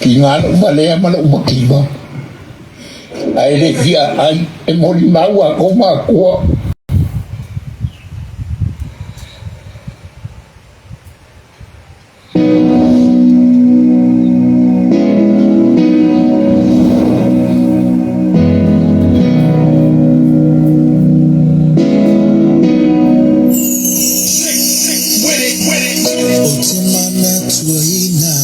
Tiga lou valea ma lou mativa, ae le fia ai e molimau a kou makua. O te manatuaina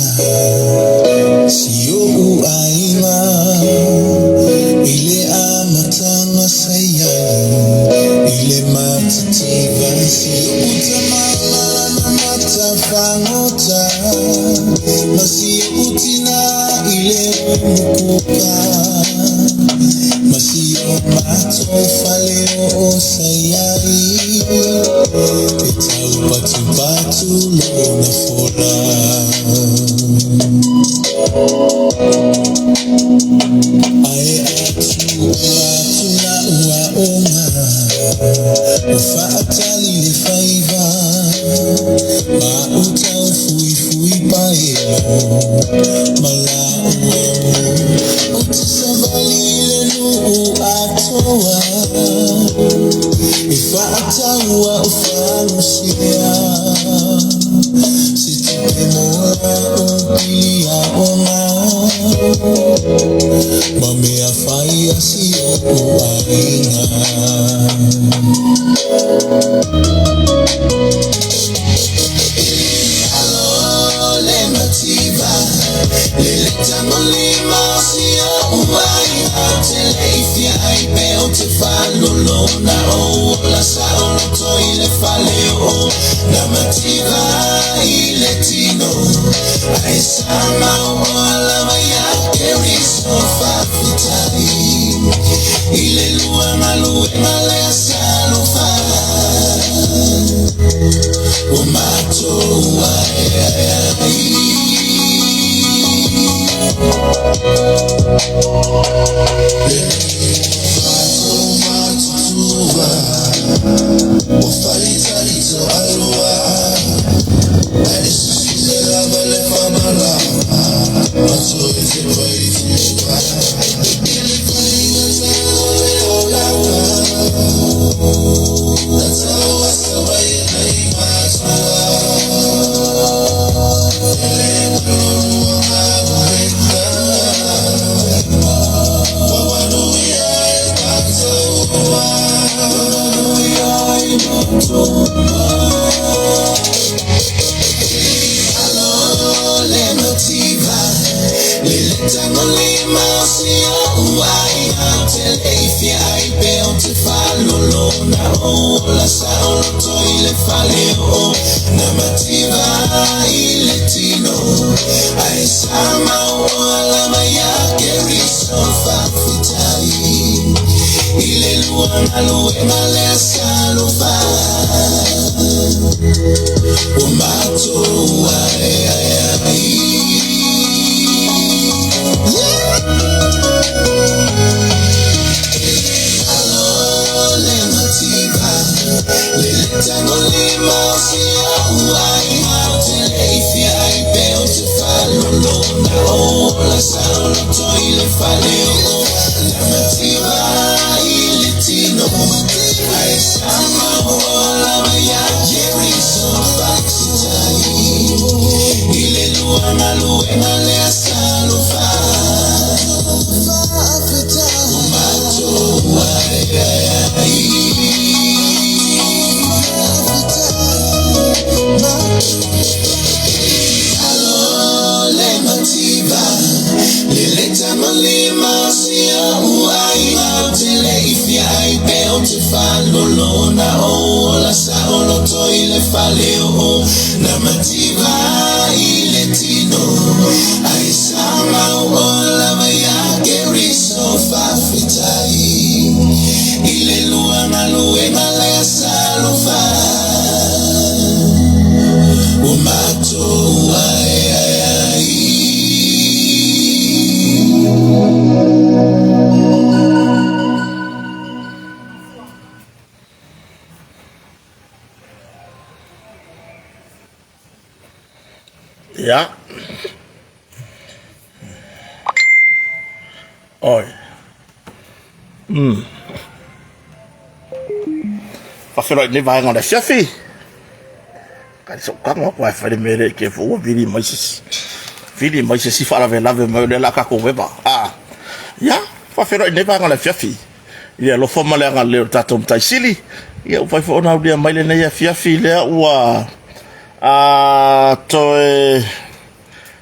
si oʻu aiga i le amataga sa iai i le matitiva si oʻu tama malana matafagota ma si oʻu tina i le umukuka ma si o matou fale oo sa iai E taupatupatu lona fola. Ae atu atu la ua onga o faatali le faiva ma utau fuifui paelo ma la uemu o te savali le nuu atoa E faataua o falusia Se tupe mo la'u pili aoga Ma mea fai a si o'u aiga. Alo le mativa Le leta lima o si o'u aiga Ou te le i fia ai pe ou te faalolona Ou ola saoloto i le fale o na mativa i le tino Ae sa maoa lava ia Keriso faafetai I le lua galuega lea sa alofa Ua matou aeae ai. Ia. Oi. Faafeiloai i lenei vaega o le afiafi. Kai so kango aku ai fai le mea lea ke fo ua vili mai se isi. Vili mai se isi faalavelave mai o lea la tatou veva. Ah. Ia, faafeiloai i lenei vaega o le afiafi. I le alofa ma le agalelei o le tatou Matai Sili. Ia ua fai foi ona aulia mai lenei afiafi lea ua a toe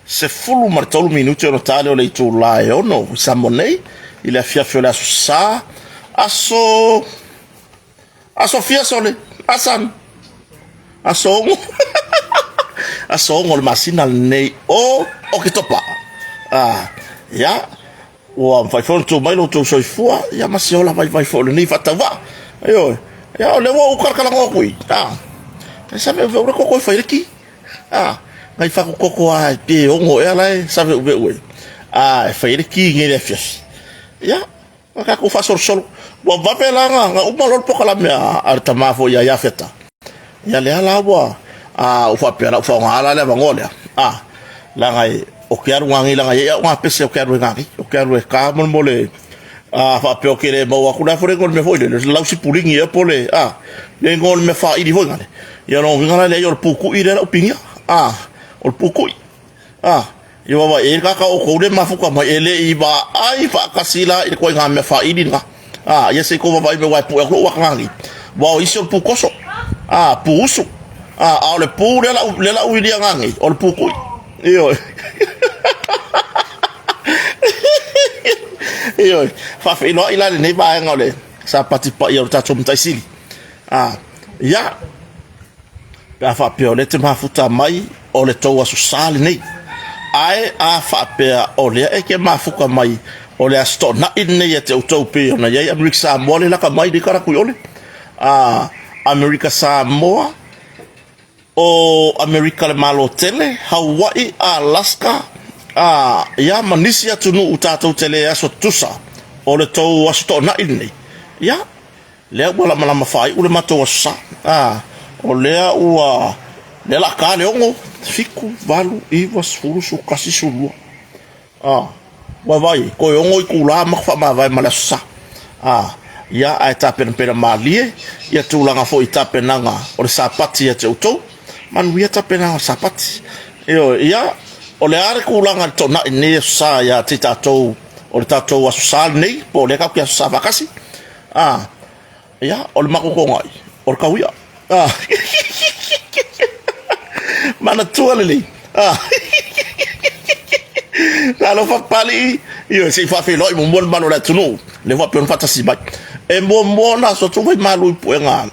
13 minute ona ta lea o le itula e 6 i Samoa nei i le afiafi o le Aso Sa, aso aso fia sole, asan, aso 6, aso 6 o le masina lenei o Oketopa. Ah, ia, ua mafai foi ona tuu mai lo outou soifua, ia ma se ola vaivai foi o lenei faatauvaa. Ioe, ia o lea ua ou kalakalanoa atu i, ah, e saveuveu le koko e fai le ki. A, nai fatu koko a pe ono ea la e saveuveu ai. A, e fai ai le ki nei le afiafi. Ia, na tatou faasolosolo. Ua vave la na, na uma loa le polokalame a, a le tama foi ia Iafeta. Ia lea la ua, a, ua faapea la, ua faaaoga la le avanoa lea. A, leaga e, o ke alu nanei leaga e i ai au gapese o ke alu e nanei. O ke alu e ka molemole, a, faapea o ke le maua atu le a foi le igoa o le mea foi lele, le lausipulini ea po o le, a, le igoa o le mea faaili foi lale. Ia lona uiga la leai o le pukui lea la upigia. A, o le pukui. A, ia vaavaai i ai le tagata o outou lea e mafuta mai, e le i vaai faatasi la i le ituaiga mea faaili lena. A, ia se i tou vaavaai mai aua e pue atu lou ata nei. Aua o isi o le putoso, a, puusu. A, a o le pu lea la lea la uilia nei, o le pukui. Ioe. Ioe. Faafeiloai la lenei vaega o le Sapati Paia o le tatou Matai Sili. A, ia, pe a faapea o lea te mafuta mai, o le tou Aso Sa lenei. Ae a faapea o lea e te mafuta mai, o le Aso Toonai lenei ia te outou pei ona i ai Amerika Samoa lea laka mai, lea ka latou i ole. A, Amerika Samoa, o Amerika le Malo Tele, Hawaii, Alaska, a, ia, ma nisi atunuu tatou te le aso tutusa o le tou Aso Toonai lenei. Ia, lea ua lamalama faaiu le matou Aso Sa. A, o lea ua, lea la ta le 6, 7, 8, 9, 10, 11, 12. A, ua vaai, toe 6 itula matou faamavae ma le Aso Sa. A, ia, ae tapenapena malie ia tulaga foi i tapenaga o le Sapati ia te outou. Manuia tapenaga o le Sapati. Ioe, ia, o le a le tulaga i le toonai lenei Aso Sa ia te tatou, o le tatou Aso Sa lenei, po o lea tatou te Aso Sa faatasi. A, ia, o le matou toonai, o le tauia. A, manatua lelei. A, talofa Papalii, ioe, se i faafeiloai muamua le mamalu o le atunuu, lea ua faapea ona faatasi mai. E muamua ona aso atu vaimalu i puega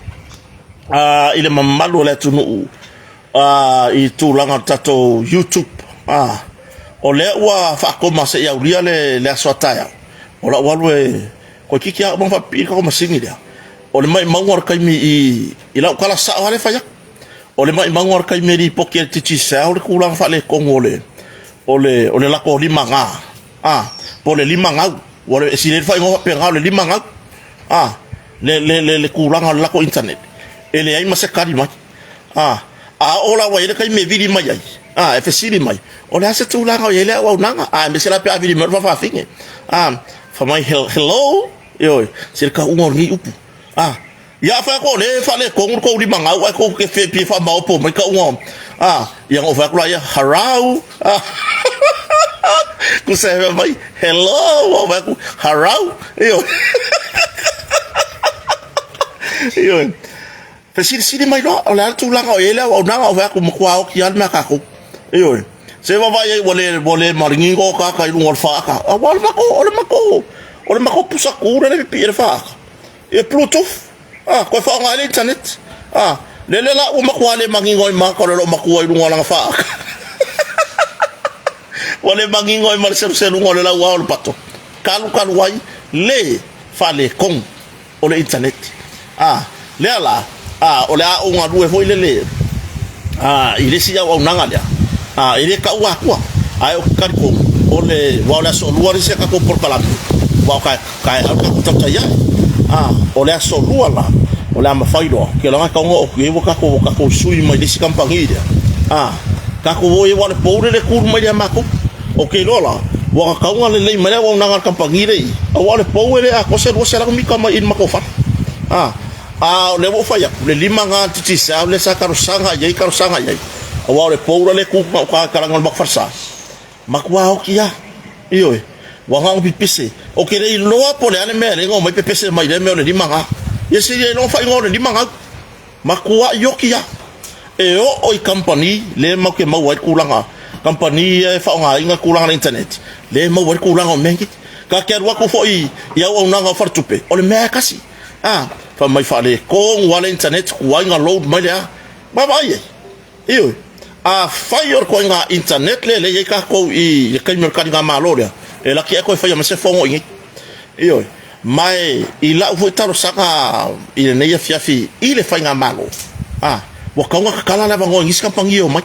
a, i le mamalu o le atunuu a, i tulaga o le tatou YouTube. A, o lea ua faakoma se i aulia le, le aso a taeao, o lau alu e Toeitiiti lava uma faapipii le tatou masini lea. O le maumauga o le taimi i, i lau tala sao lava lea e fai atu. O le maumauga o le taimi e lipoti e le Digicel le tulaga faaletonu o le, o le, o le latou limaga, a, po o le limagau. Ua le, e sili ai le faaigoa faapena o le limagau, a, le, le, le, le tulaga o le latou internet. E leai ma se tali mai. A, a oo la ua i ai le taimi e vili mai ai, a, e fesili mai, o le a se tulaga o i ai le auaunaga? A, aemaise la pe a vili mai o le faafafine. A, fai mai, hello, ioe, se le tauga o lenei upu. A, ia a fai atu o lea e faaletonu le tou limagau ae tou te fia faamaopo mai tauga o, a, ia ona ou fai atu lea, harau, a, tusa e fai mai, hello, ou fai atu, harau, ioe. Ioe. Fesilisili mai loa, o le a le tulaga o i ai le auaunaga, ou fai atu, matua oti lava le mea a tatou. Ioe. Se vaavaai ai ua le, ua le maligi o tagata i luga o le faata. Aua o le matou, o le matou, o le matou pusa tu lea e pipii ai le faata. Ia bluetooth, a, toe faaaoga ai le internet. A, lele la ua matua le manino ai ma ata o le loomatua i luga o lana faata. Ua le manino ai ma le seluseluga o le lauao o le pato. Talu talu ai le faaletonu. o le internet. A, lea la, a, o le a ou galue foi lele a, i le isi auaunaga lea, a, e le taua atua. Ae ou te talitonu, o le, aua o le aso lua le isi a tatou polokalame, aua o taeao le tatou tautai ae. A, o le aso lua la, o le a mafai loa, ou te iloa e tatau ona oo atu i ai ua tatou, ua tatou sui mai le isi kamupani lea. A, tatou o i ai aua o le pou lele e tu mai ia matou. Ou te iloa la, Ua kakauga lelei mai le auaunaga a le kamupani lea i i, aua o le pou e le atoa se 200 mita mai i i le matou fale. A, a o lea ua ou fai atu, le lima lena a le Digicel lea sa talosaga i ai, talosaga i ai, aua o le pou la lea e tu i gauta i le talaane o le matou falesa, matua oti lava. Ioe, ua na ona pipese. Ou te le iloa po o le a le mea e ala ai ona omai pepese mai i lea mea o le lima lena. Ia se i le iloa ona faaigoa o le lima gau. Matuai oti lava. E oo i kamupani lea matou te maua ai le tulaga, kamupani ia e faaaogaina le tulaga o le internet, lea e maua ai le tulaga o mea nei. Ta te alu atu foi i auaunaga o faletupe, o le mea lava e tasi. A, fai mai faaletonu lava le internet, tuai ona load mai le a. Vaavaai i ai. Ioe. Afai o le ituaiga internet lea e i ai tatou i le taimi o le taligamalo lea, e laki ae toe faia mai se fono i inei. Ioe. Ma e i lau foi talosaga i lenei afiafi i le faigamalo, a, ua tatau ona tatala le avanoa i nisi kamupani e omai.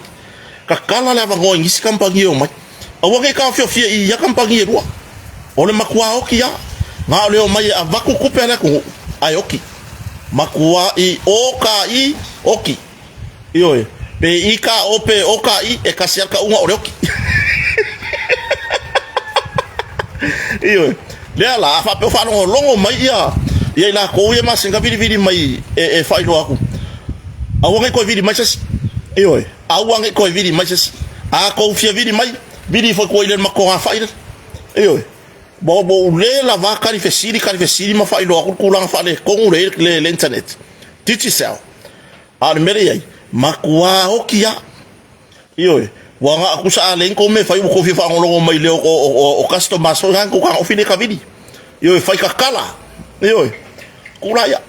Tatala le avanoa i nisi kamupani e omai. Aua ne i taofiofia i ia kamupani e lua. O le matua oti lava. Na o le omai e avatu tupe a le atunuu, ae oti. Matuai oka-i oti. Ioe, pe i ka o pe o ka i, e kasi a ka unga o le oki. Ioe, lea la, a faapea o faalogologo mai ia, ia i latou ia masina vilivili mai e, e faailoa atu, aua ne i toe vili mai se isi. Ioe, aua ne i toe vili mai se isi. A tou fia vili mai, vili ifo i tua i le matou gafai lea. Ioe, ua ou le lava tali fesili, tali fesili ma faailoa atu le tulaga faaletonu lea e i ai le internet. Digicel. A o le mea lea e i ai, matua oti lava. Ioe, ua na o tusa a leai ni tou mea e fai ua tou fia faalogologo mai i leo o customers foi na tou fetagofi lea e tavili. Ioe, fai tatala. Ioe, tuu laia.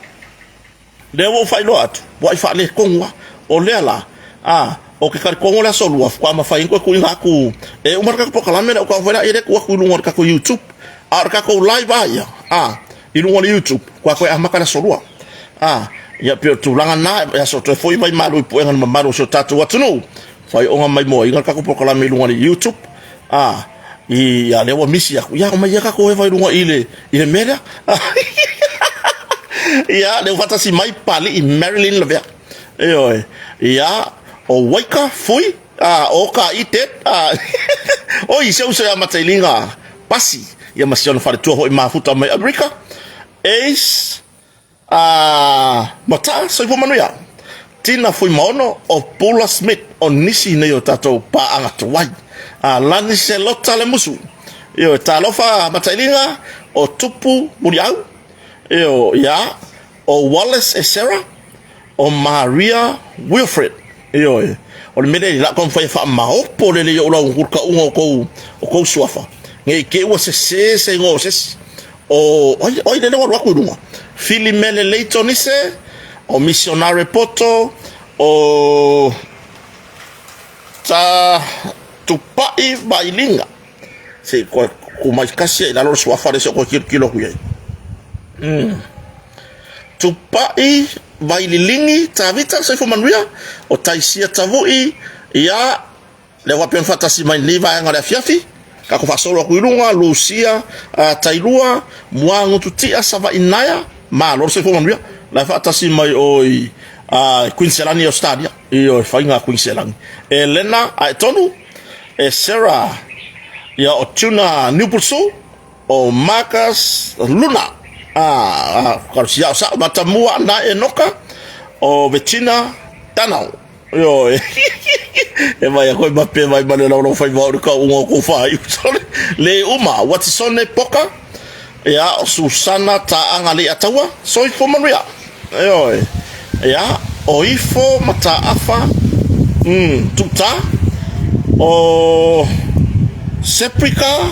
Lea ua ou faailoa atu, ua ai faaletonu lava. O lea la, a, ou te talitonu o le aso lua faatoa mafai ai ona toe tuuina atu e uma le tatou polokalame lea ou taumafai la i ai tuu atu i luga o le tatou YouTube. A o le tatou live lava ia, a, i luga o le YouTube, faatoa toe amata le aso lua. A, ia pei o le tulaga lena, e aso toe foi mai malu i puega i le mamalu o si o tatou atunuu, faioga maimoaina le tatou polokalame i luga o le YouTube, a, ia lea ua misi atu, ia omai ia tatou eva i luga i le, i le mea lea. Ia, lea ua faatasi mai Papalii Marilyn Lavea. Ioe, ia, o Waika Fui, a, o ka i te, a, oi, si ou uso ia Matailiga Pasi, ia ma si ona faletua foi mafuta mai Amerika, Ace, a, Mataa, soifua manuia. Tina Fuimaono, o Pula Smith, o nisi nei o tatou paaga tuai. A, Lani Selota Lemusu, ioe, talofa Matailiga, o Tupu Muliau, io, ia, o Wallace Esera, o Maria Wilfred. Ioe, o le mea lea, la taumafai e faamaopo lelei ou lau tauga o tou, o tou suafa, ne i te i ua sese se igoa o se isi. O, ai, o ai lele ua alu atu i luga? Filimele Leitonise, o Missionare Poto, o Ta Tupai Vailiga. Se i koe ku mai kasi i lalo le suafa le se o koe kilokilo atu i ai. Tupai Vaililingi Tavita Soifua Manuia, o Taisia Tavui, ia, lea ua faapea ona faatasi mai lenei vaega o le afiafi, tatou faasolo atu i luga, Lucia Tailua, Muagututia Savaii Naea, malo le soifua manuia, la e faatasi mai o i Queensland i Australia, ioe, faiga a Queensland. Elena Aetonu, e Sarah, ia o Tuna Niupulsu, o Marcus Luna, a, a, o Matamua na Enoka, o Vetina Tanau. Ioe. E vai a koe ma pe vai ma le laulau fai vao le kau unga o kou whai. Le uma, Watisone Poka, ia, o Susana Taaga Leiataua, soifua manuia. Ioe. Ia, o Ifo Mataafa, Tuta, o Seprika,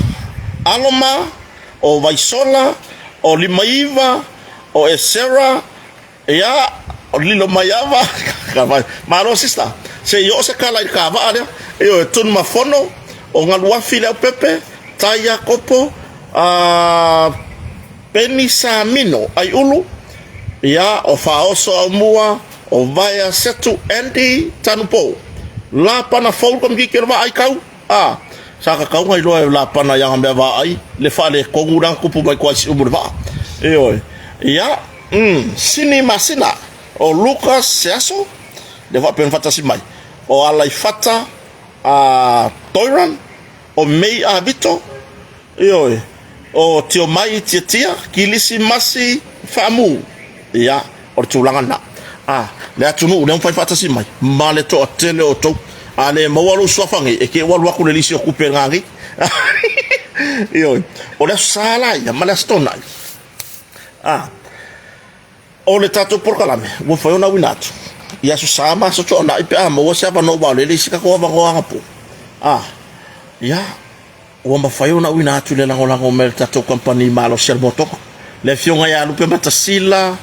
Aloma, o Vaisola, o Limaiva, o Esera, Ia, o Lilomaiava, ka vai. Malo sister, se i oo se kala i le kavaa lea. Ioe, Tunumafono, o Galuafi Leaupepe, Tai Iakopo, a Peni Samino Aiulu, ia, o Faaoso Aumua, o Vaea Setu Andy Tanupou. Lapana fou le komikiki o le vaa i kau, a, sa kakauga iloa e lapana i aga mea vaai, le faaletonu lea na tupu mai tua i Siumu i le vaa. Ioe, ia, Umm, Sini Masina, o Lucas Seaso, lea faapea ona faatasi mai, o Alaifata a Toiran, o May Avito, Ioe, o Tiomai Tiatia, Kilisi Masi Faamu. Ia, o le tulaga lena. A, le atunuu lea ua mafai faatasi mai ma le toatele o outou. A le maua lou suafa nei, e te ua alu atu le lisi o tupe na nei. Ioe, o le Aso Sa la ia ma le Aso Toonai. A, o le tatou polokalame ua mafai ona auina atu i Aso Sa ma Aso Toonai pe a maua se avanoa aua o lea e leai se tatou avanoa anapo. A, ia, Ua mafai ona auina atu le lagolago mai a le tatou kamupani malosi a le Motoka, le Afioga ia Lupe Matasila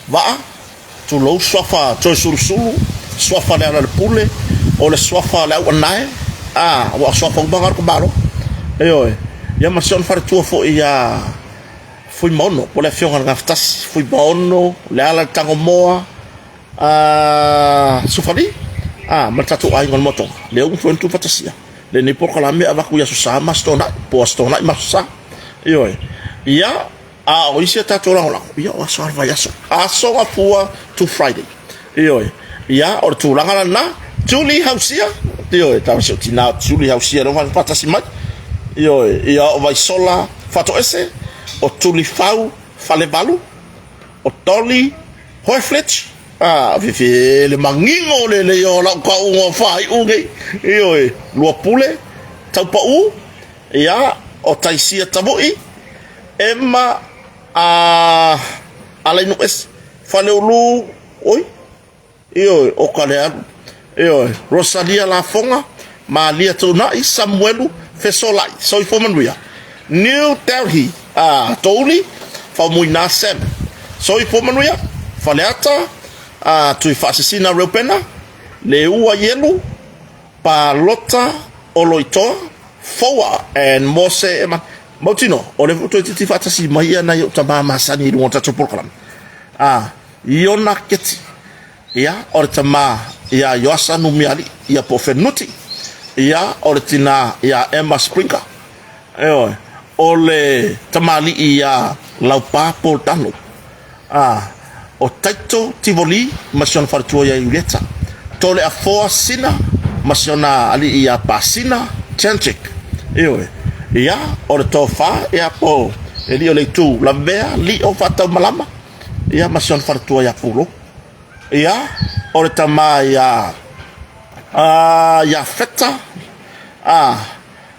Vaa, tulou, suafa Toesulusulu, suafa Lealailepule, o le suafa Le Auanae, a, ua suafa uma na o le Malo. Ioe, ia ma si ona faletua foi ia Fuimaono, po o le Afioga i le Gafatasi, Fuimaono, Leala le Tagomoa, Sufali, a, ma le tatou aiga o le Motoka, lea ua mafai ona tuufaatasia lenei polokalame e avatu i Aso Sa ma Aso Toonai, po o Aso Toonai ma Aso Sa. Ioe. Ia, a o isi a tatou lagolago, ia o aso lava o le vaiaso, Aso Gafua to Friday. Ioe. Ia, o le tulaga lena, Julie Hausia, ioe, tau si ou tina o Julie Hausia lea ua faatasi mai. Ioe, ia o Vaisola Fatoese, o Tulifau Falevalu, o Dolly Hoeflich, a, fefe le manino o le lei o lau tauga faaiu nei, ioe, Luapule, Taupau, ia, o Taisia Tavui, Emma, a, Alainuuese, Faleulu, oi, Ioe, o Kalealu, ioe, Rosalia Lafoga, Malia Tuunai, Samuelu Fesolai, Soifua Manuia, New Delhi, a, Touli, Faumuina Sam, Soifua Manuia, Faleata, a, Tuifaasisina Reupena, Leua Ielu, Palota Oloitoa, Foua and Mose Ema, Mautino, o lea foi ua toe titi faatasi mai ia nai ou tama masani i luga o le tatou polokalame. A, Iona Keti, ia, o le tama ia Ioasa Numiali'i, ia po o Fenuti, ia, o le tina ia Emma Springer, ioe, o le tamali'i ia Laupa Paul Tano, a, o Taito Tivoli ma si ona faletua ia Iuleta, Toleafoa Sina ma si ona ali'i ia Pasina Janczyk, ioe, ia, o le tofa, ia, po o le alii o le itu Lavea Lio Faataumalama, ia ma si ona faletua ia Pulou. Ia, o le tama ia a ia Feta a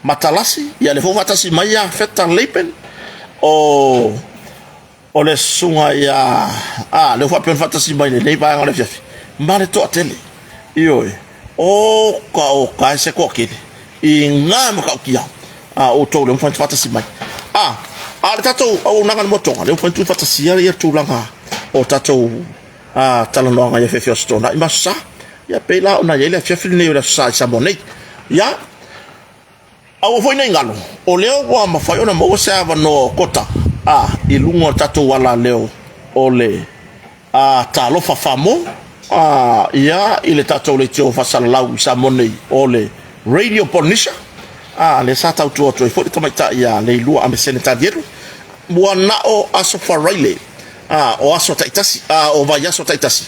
Matalasi, ia le foi faatasi mai ia Feta Leipen, o o le susuga ia a le faapea ona faatasi mai lenei vaega o le afiafi ma le toatele. Ioe, o ka o ka e se toatele i ngā matautia a outou lea ua mafai ona faatasi mai. A, a o le tatou auaunaga i le motoga, lea ua mafai ona tuufaatasia ia tulaga o tatou a, talanoaga i afiafi o Aso Toonai ma Aso Sa. Ia pei la ona i ai le afiafi lenei o le Aso Sa i Samoa nei. Ia, aua foi ne i galo, o lea ua mafai ona maua se avanoa o Kota a, i luga o le tatou alaleo o le A talofa famo a ia i le tatou leitio faasalalau i Samoa nei o le Radio Polynesia, a lea sa tautua atu ai foi le tamaitai ia Leilua Amesene Tanielu, ua na o Aso Faraile a o aso taitasi a o vaiaso taitasi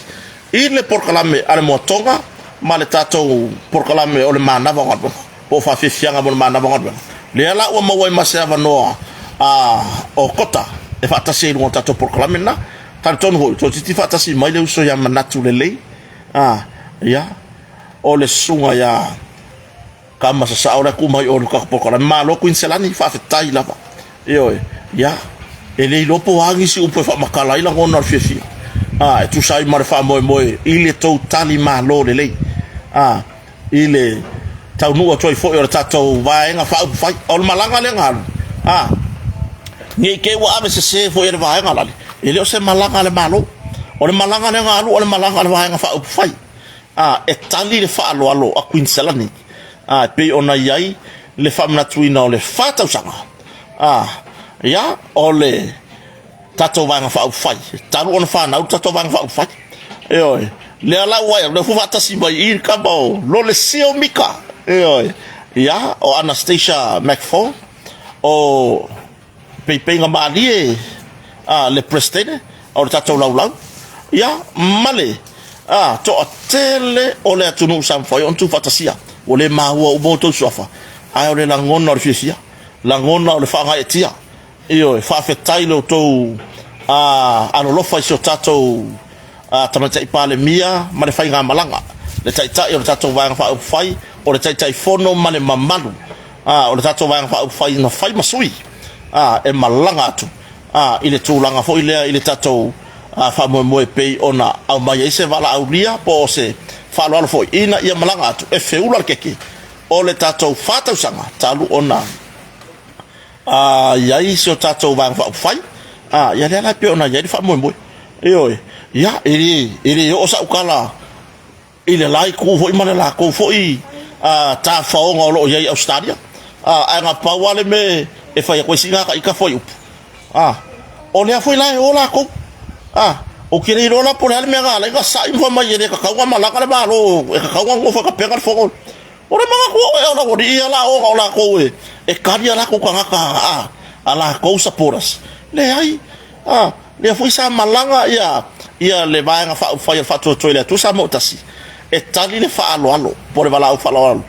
i le polokalame a le Moatoga ma le tatou polokalame o le Manava o Galuega po o Faafiafiaga mo le Manava o Galuega. Lea la ua maua ai ma se avanoa a o Kota e faatasi ai i luga o le tatou polokalame lena. Talitonu foi, toeitiiti faatasi mai le uso ia Manatu Lelei, a, ia, o le susuga ia Kama Sasao le atu mai o le tatou polokalame. Malo Kuiniselani, faafetai lava. Ioe, ia, e le iloa po o a nisi upu e faamatala ai lagona o le fiafia, a, e tusa ai ma le faamoemoe i le tou tali malo lelei, a, i le taunuu atu ai foi o le tatou Vaega Faaupufai. O le malaga lea na alu, a, ne i te i ua ave sese foi e le Vaega lale, e le o se malaga a le Malo. O le malaga lea na alu o le malaga a le Vaega Faaupufai, a, e tali le faaaloalo a Kuiniselani, a, e pei ona i ai le faamanatuina o le fa tausaga, a, ia, o le tatou Vaega Faaupufai, talu ona fanau le tatou Vaega Faaupufai. Ioe, lea la ua lea foi faatasi mai i le kama o Lolesio Mika. Ioe, ia, o Anastasia McFall, o Peipeiga Malie a le Presidene o le tatou laulau, ia, ma le a, toatele o le atunuu sa mafai ona tuufaatasia. Ua le maua uma outou suafa, ae o le lagona o le fiafia. lagona o le faagaeetia. Ioe, faafetai lo outou alolofa i si o tatou Tamaitai Palemia ma le faigamalaga, le Taitai o le tatou Vaega Faaupufai, o le Taitaifono ma le mamalu o le tatou Vaega Faaupufai na fai ma sui e malaga atu i le tulaga foi lea i le tatou faamoemoe e pei ona aumai ai se valaaulia po o se faaaloalo foi ina ia malaga atu e feula le keke o le tatou fa tausaga talu ona i ai si o tatou Vaega Faaupufai. Ia lea la e pei ona i ai le faamoemoe. Ioe, ia e le oo sau tala i le la itu foi ma le latou foi tafaoga o lo o i ai i Ausetalia. Ae na pau lava le mea e fai atu ai sina ita fuaiupu, o lea foi la e o latou. Ou te le iloa la po o le a le mea na ala ai ona sa'i ma fai mai e le tatau ona malaga le Malo, e tatau ona nonofo e tapena le fono. O le manatu o oe o laualii ia la ona o latou e tali a latou tagata a latou supporters. Leai, lea foi sa malaga ia le Vaega Faaupufai a le Faatuatua i le Atua Samoa Tasi e tali le faaaloalo po o le valaau faaaloalo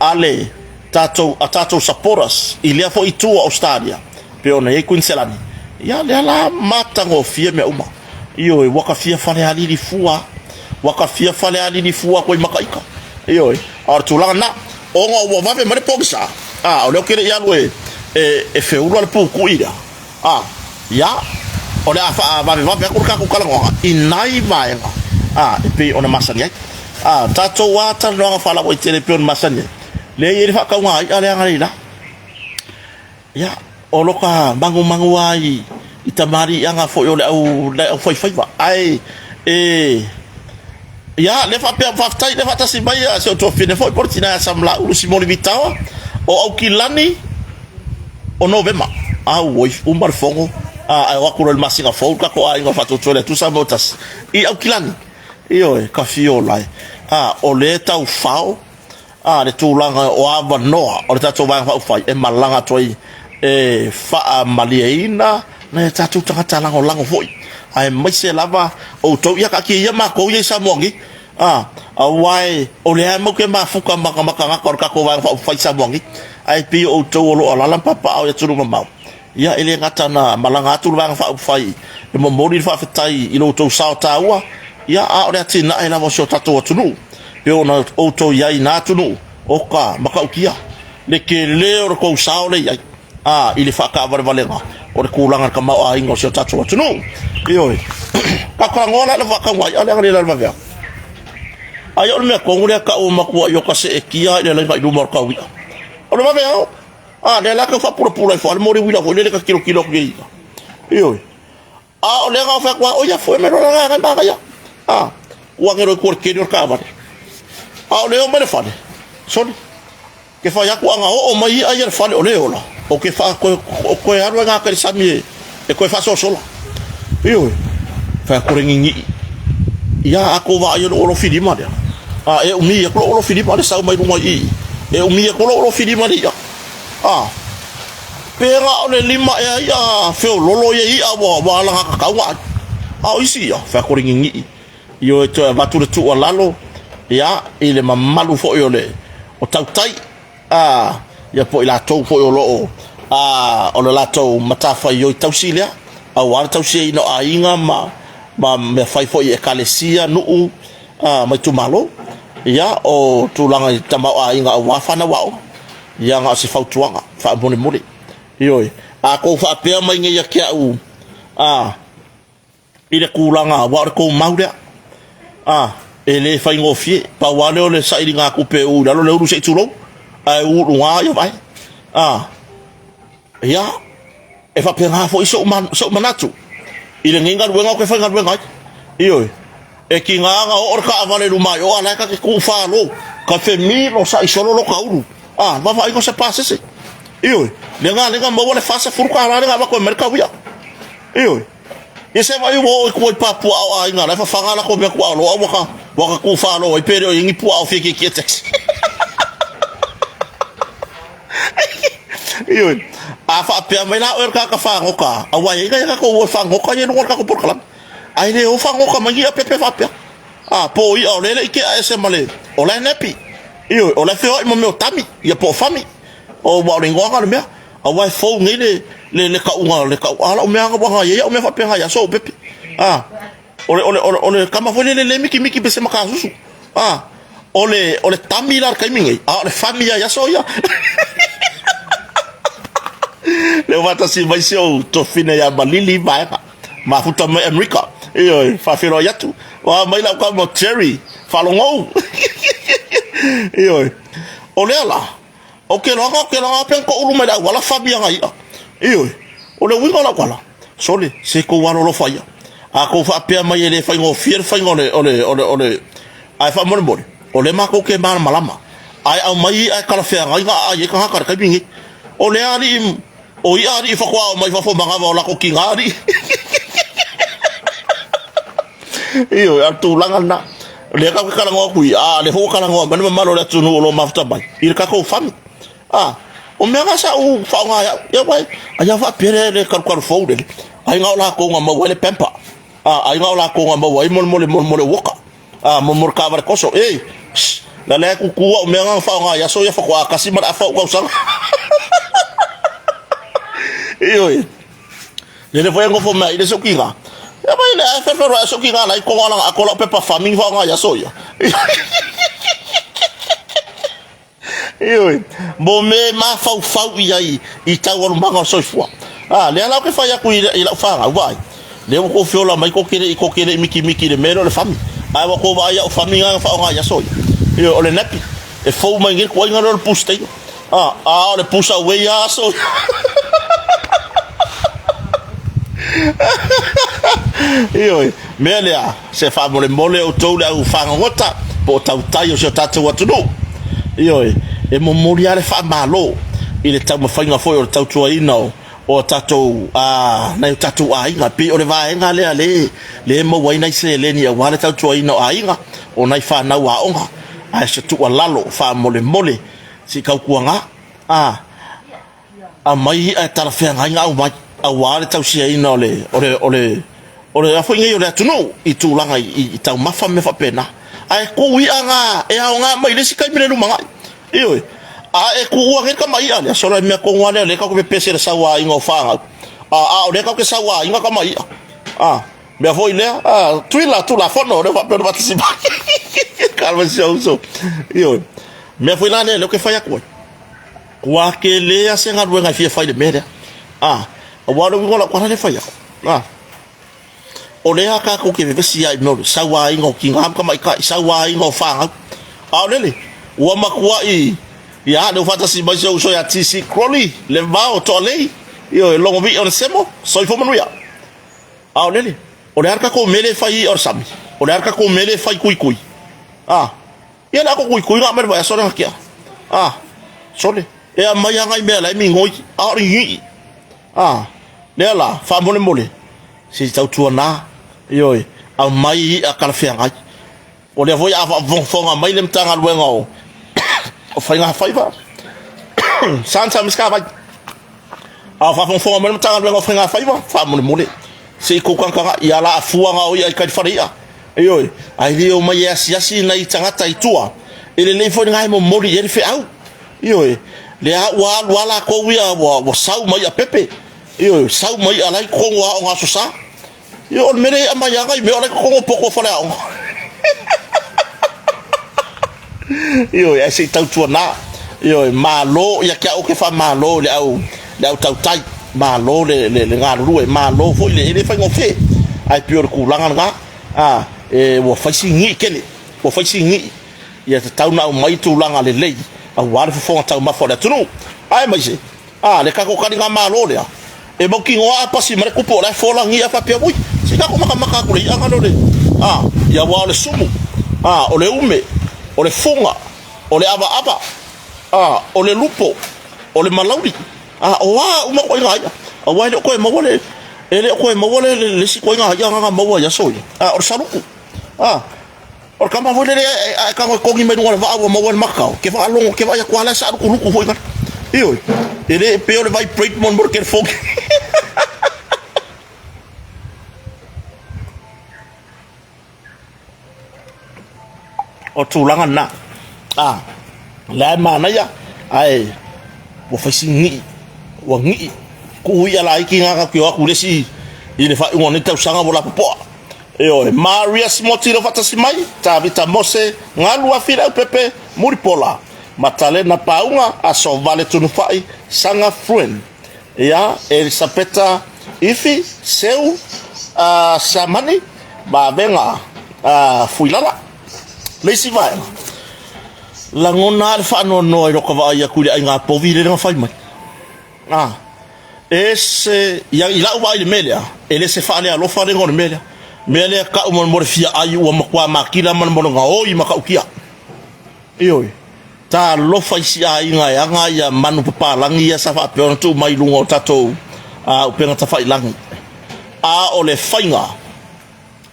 a le tatou a tatou supporters i lea foi itu o Ausetalia pei ona i ai Kuiniselani. Ia lea la matagofie mea uma. Ioe, ua ta fia falealili fua, ua ta fia falealili fua atu ai ma ta ita. Ioe, a o le tulaga lena, ona ua vave mai le pogisa, a o lea ou te le i alu e feula le pukui lea, a, ia, o le a faavavevave atu le tatou talanoaga i nai vaega, a, e pei ona masani ai. A, tatou a talanoaga faalauaitele e pei ona masani ai, lea e i ai le faatauga i'a lea analeila. Ia, o lota magumagu lava i tamaliiaga foi o le au faifaiva. Ae, e, ia, lea faapea, faafetai, lea faatasi mai si ou tuafafine foi po o le tina ia Samalaulu Simoli Vitaoa, o Aukilani o Novema. Auoi, uma le fono, ae o atu loa i le masina fou le tatou aiga o Faatuatua i le Atua Samoa Tasi, i Aukilani. Ioe, Kafiola e. A, o lea e tau fao A, le tulaga o avanoa o le tatou Vaega Faaupufai e malaga atu ai e faamalieina nai a tatou tagata lagolago foi, aemaise lava outou. Ia taatia ia matou ia i Samoa nei, a, aua o lea matou te mafuta ma tagata o le tatou Vaega Faaupufai i Samoa nei, ae pei o outou o lo o alaala ma papaaao i atunuu mamao. Ia, e le gata na malaga atu le Vaega Faaupufai e momoli le faafetai i lo outou sao taua, ia, a o le atinae lava o si o tatou atunuu, pei ona outou i ai i na atunuu, oka matautia le tele o le tou sao lea i ai, a, i le faataavalevalega o le tulaga i le tamaoaiga o si o tatou atunuu. Ioe. Tatou talanoa la i le faatauga i'a lea analeila i le vaveao. Aia o le mea tonu lea tau o matuai o ka seetia i le laina i luma o le tau i'a. O le vaveao. A, lea la tau faapulapula ifo a le moli uila foi lele ta tilotilo atu i ai. Ioe. A o lea na fai atu a, o ia foi me lola na manaia. A, ua ane loa i tua i le keni o le taavale. A o lea o mai le fale, sole, ke fai atu ana oo mai i'a ia le fale o le ola, o ke wha, koe, o koe alu ai ngā kere sami e, e koe whaasoasola. Ioe, fai atu le nginii. Ia, a ko waa ia lo olo filima lea. A, e umi atu lo olo filima le sau mai lunga i i. E umi atu lo olo filima le ia. A, pera o le lima ea ia feololo ia i'a ua, ua ala kakau ai. A o isi ia, fai atu le nginii. Ioe, toe avatu le tuualalo, ia, i le mamalu foi o le, o tautai. A, ia po o i latou foi o lo o, a, o le latou matafaioi tausi lea, aua le tausiaina o aiga ma, ma mea fai foi i ekalesia, nuu, a, ma itumalo. Ia, o tulaga i tamaoaiga aua fanau aoga. Ia, na o se fautuaga faamolemole. Ioe, a tou faapea mai nei ia te au, a, i le tulaga aua o le tou mau lea. A, e le faigofie, pau lava lea o le sailigatupe e uu i lalo le ulu se i tulou, ae uu i luga ia vae. A, ia, e faapena foi sou, sou manatu i lenei galuega ou te faigaluega ai. Ioe, e tiga na oo le taavale i luma i o, a o la e ta te tuufalo, ka femilosa'i solo lota ulu. A, vaavaaiga o se pasese. Ioe, lea na maua le $40 lea na avatu ai mai le taui'a. Ioe. Ia se vaai ua oo i tua i pa puaa o aiga la e fafaga latou mea tuaa loa ua ka ua ka tu falo ai pe le o i ai ni puaa o fia kiekie taxi. Ioe. A faapea mai la oe le tagata fagota, aua e i ai nai a tatou o e fagota ia i luga o le tatou polokalame. Ae le o fagota mai ni i'a pepe faapea. A, po o i'a o lea e le i tea ese ma le, o la e nepi. Ioe, o la e feoai ma mea o tami, ia po o fami. O, aua o le igoa lena o le mea. Aua e fou nei le, le, le kauga, le kau, a lau mea ua ai au mea faapena i aso o pepe. A, o le, o le, o le, o le kama foi lele le mikimiki pe se makasusu. A, o le, o le tami la le taimi nei, a o le fami ia i aso ia. Le faatasi mai si ou tofine ia Malili Vaega, mafuta mai Amerika. Ioe, faafeiloai atu. Ua mai lau kama Jerry, faalogou. Ioe, o lea la, O ke loaga, o ke loaga pe ko ulu mai le auala fami aga ia. Ioe, o le uiga o lau tala, sole, se kou alolofa ia. A kou faapea mai e le faigofie le faiga o le, o le, o le, o le, ae faamolemole, o lea makou ke malamalama. Ae aumai i'a e talafeagai ga aai ai tagata i le taimi lenei. O lea alii, o i'a alii faatoa oo mai fafo manava o lako kiga alii. Ioe, a o le tulaga lena. O lea tatou te talanoa atu i, a o lea foi ua talanoa mai le mamalu o le atunuu o lo o mafuta mai i le tatou fami. A, o mea na sa ou faaaoga e au, ia uai, ai a faapea le, le kalukalu fou lele, ai na o latou na maua ai le pamper, a, ai na o latou na maua ai molemole, molemole uoka, a, molemole taavale toso, ei, shh, la lea e tutu au mea na faaaoga i aso ia faatoa tasi ma le afa ou tausaga. Ioe. Lele foi e nofo mai i le sokiga. Ia mai le ae feferua e sokiga lai kongo alanga ako lau pepa farming wha ngā aso ia. Ioe, mo me mafaufau i ai i taualumaga o le soifua. A, lea la ou te fai atu i, i lau fanau, vaai. Lea ua tou fiola mai tou te le i, tou te le i mikimiki i le mea lea o le fami. Ae ua tou vaai au fami na faaaoga i aso ia. Ioe, o le nappy. E fou mai nei le tuaiga lea o le pustaia. A, a o le pusa uei a aso. Ioe, mea lea, se faamolemole outou le au fagogota po o tautai o si o tatou atunuu. Ioe, e momoli lava le faamalo i le taumafaiga foi o le tautuaina o o tatou a nai o tatou aiga. E pei o le vaega lea le le maua ai nai seleni aua le tautuaina o aiga o nai fanau aoga. Ae se tuualalo faamolemole se i tautuaga a aumai i'a e talafeagai na aumai aua le tausiaina o le o le o le o le a foi nei o le atunuu i tulaga i, i taumafa ma mea faapena. Ae tuu i'a na e aoga mai i le isi taimi le lumanai. Ioe. A e tuua nei le tama i'a lea, sola le mea tonu lava lea o lea tatou te pepese i le sauaina o fanau. A, a o lea tatou te sauaina tama i'a. A, mea foi lea, a, Tuila, Tulafono, lea faapea ona faatasi mai. Kalma si ou uso. Ioe. Mea foi la lea, lea ou te fai atu ai. Ua tele lava se galuega e fia fai i le mea lea. A, aua o le uiga o lau tala lea e fai atu. A, o lea tatou te vevesi ai i mea o le sauaina o tina ma tamaitai, sauaina o fanau. A o lele, ua matuai, ia, lea ua faatasi mai si ou uso ia TC Crowley, le vao o Toalei, ioe, Logovii Onesemo, soifua manuia. A o lele, o le a le tatou mea lea e fai i o le sami? O le a le tatou mea lea e fai tuitui? A, ia le ato tuitui na aumai le vaiaso lea na tea. A, sole, e aumai lava nai mea la e migoi, a o le gigi. A, lea la, faamolemole, se i tautuana, ioe, aumai i'a talafeagai. O lea foi a faafogafoga mai le Matagaluega o, o Faiga Faiva, Santa Miskavai, a o faafogafoga mai le Matagaluega o Faiga Faiva, faamolemole, se i tou tagatagai, ia la afua na o i'a i tai fale i'a. Ioe, ae le omai e asiasi nai tagata i tua, e lelei foi lena e momoli i ai le feau. Ioe, lea ua alu lava latou ia, ua, ua sau ma i'a pepe, ioe, sau ma i'a la i totonu o aoga Aso Sa. Ioe, o le mea lea e aumai lava nai mea o la e i totonu o poto o faleaoga. Ioe, ae se i tautuana. Ioe, malo, ia te au ou te faamalo i le au, le au tautai, malo le, le, le galulue, malo foi le, e le faigofie, ae pei o le tulaga lena, a, e, ua fai si gii tele, ua fai si gii, ia tatau ona aumai tulaga lelei aua le fofoga taumafa o le atunuu. Aemaise, a, le tatou taligamalo lea, e mautinoa a pasi mai le tupu o la e folagi a faapea, ui, se i tatou matamata atu i le i'a lea o le, a, ia aua o le sumu, a, o le ume, o le fuga, o le avaava, a, o le lupo, o le malauli, a, o a uma ituaiga i'a, aua e le o toe maua le, e le o toe maua le, le, le isi ituaiga i'a na maua i aso ia, a, o le saluku, a, O le kama foi lele a e tago e kogi mai luga o le vaa ua maua le makao, ke faalogo, ke vaai atu a la e saalukuluku foi ngana. Ioe, e le pei o le vibrate mo le telefoni. O tulaga lena. A, lea e manaia, ae ua fai si gii. Ua gii. Kuu i'a laiti na tatou te o atu i le isi i le faaiuga o lenei tausaga ua lapopoa. Ioe, Maria Simoti le faatasi mai, Tavita Mose, Galu Afi Leaupepe, Mulipola, Matalena Pauga, Asovale Tunufai, Saga Fruen. Ia, Elisapeta Ifi, Seu, Siamani, Vavega Fuilala. Le isi vaega, lagona lava le faanoanoa i lota vaai atu i le aiga povi lea na fai mai. A, ese, ia, i lau vaai i le mea lea, e le se faalealofa lea o le mea lea. Mea lea tau mo le fia ai ua matua matila ma le mo le gaoi matautia. Ioe, talofa i si aiga e aga ia manu papalagi ia sa faapea ona tuu mai i luga o tatou upega tafailagi. A o le faiga,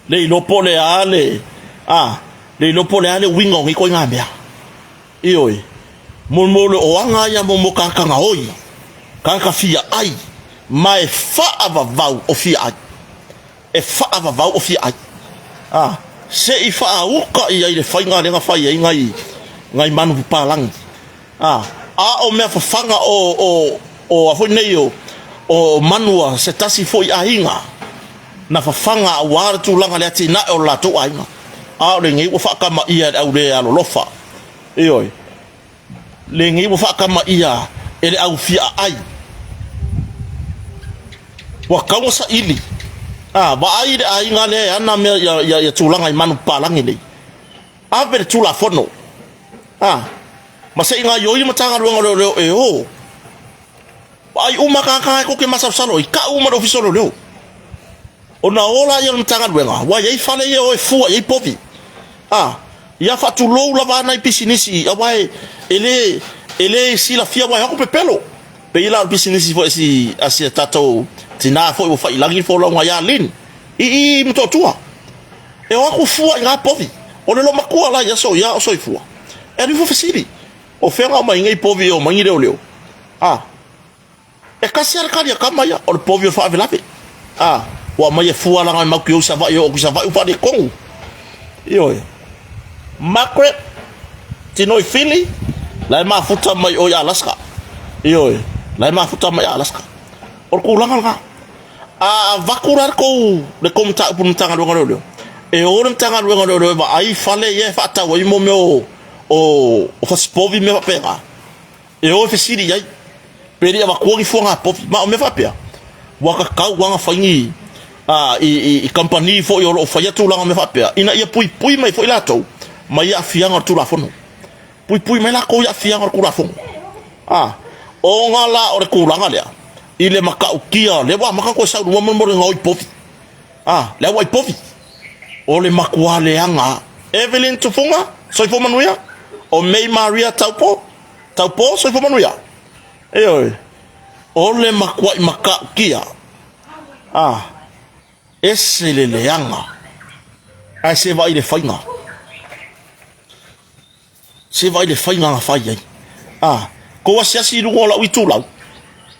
le iloa po o le a le, a, le iloa po o le a le uiga o nei ituaiga mea. Ioe, mo mo le oaga ia mo mo tagata gaoi, tagata fia ai, ma e faavavau o fia ai. E faavavau o fia ai. A, se i faauka i ai le faiga lea na fai ai nai, nai manu papalagi. A, a o mea fafaga o, o, o a foi nei o, o manu a se tasi foi aiga, na fafaga aua le tulaga le atinae o le latou aiga. A o lenei ua faakamaia e le au le alolofa. Ioe. Lenei ua faakamaia e le au fiaai. Ua tatau ona saili. A, vaai le aiga lea e ana mea ia, ia, ia tulaga i manu papalagi nei. Ave le Tulafono. A, ma se i gaioi le Matagaluega o Leoleo e o. Vaai uma tagata e tou te masalosalo ai, tau uma le Ofisa o Leoleo. Ona o laia o le Matagaluega, ua i ai fale ia e o e fua i ai povi. A, ia faatulou lava ana i pisinisi, aua e, e le, e le silafia aua e o atu pepelo. Pei la o le pisinisi foi a si, a si a tatou tinā foi ua faiilagi le folauga ia Lynn, i i Motootua. E o atu fua i ngā povi. O le loomatua la i aso ia o soifua. E alu ifo fesili, o fea na aumai nei povi e omai ni leoleo? A, E tasi a le tali a tama ia, o le povi o le faalavelave. A, ua aumai e fua laga e mau ki ou Savaii e oo atu i Savaii ua faaletonu. Ioe. Margaret, Tinoi Fili, la e mafuta mai o i Alaska. Ioe, la e mafuta mai Alaska. O le tulaga lena. A avatu la le tou, le tou mataupu i le Matagaluega o Leoleo, e o le Matagaluega o Leoleo e vaai fale ia e faatau ai mo mea o, o, o fasipovi ma mea faapena. E o e fesili i ai, pe le i avatua ni fuaga povi. Ma o mea faapea, ua tatau lava ona fai ni, a, i, i, i kamupani foi o lo o faia tulaga o mea faapea, ina ia puipui mai foi latou mai aafiaga o le Tulafono. Puipui mai latou i aafiaga o le Tulafono. A, ona la o le tulaga lea, i le matautia, lea ua amata ona toe sau i luma mo le gaoi povi. A, le auai povi. O le matua leaga lava. Evelyn Tufuga, soifua manuia. O May Maria Taupo, Taupo, soifua manuia. Ioe. O le matuai matautia. A, ese le leaga. Ae se vaai i le faiga. Se vaai le faiga na fai ai. A, kou asiasi i luga o lau itulau,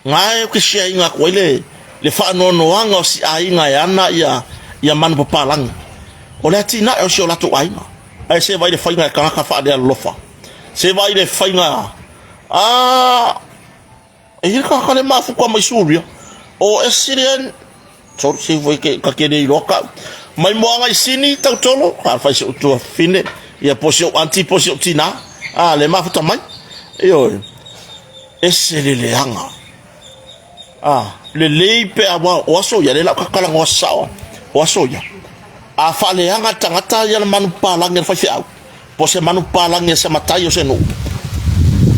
na e ou te share ina atu ai le, le faanoanoaga o si aiga e ana ia, ia manu papalagi. O le atinae o si o latou aiga. Ae se vaai le faiga e tagata faalealolofa. Se vaai le faiga, a, E i ai le tagata lea mafuta mai Suria, o Esirian, sorry, se foi ke ka ke le iloa kau. Mai moaga i Sini, tautolo, a fai se utua fine, ia po si ou auntie, po si ou tina, a le mafuta mai. Ioe, ese le leaga. A, lelei pe a wa, o aso ia, le lau kakalanga o sao, o aso ia. A faaleaga le tagata ia le manu papalagi a le faifeau, po o se manu papalagi a se matai o se nuu,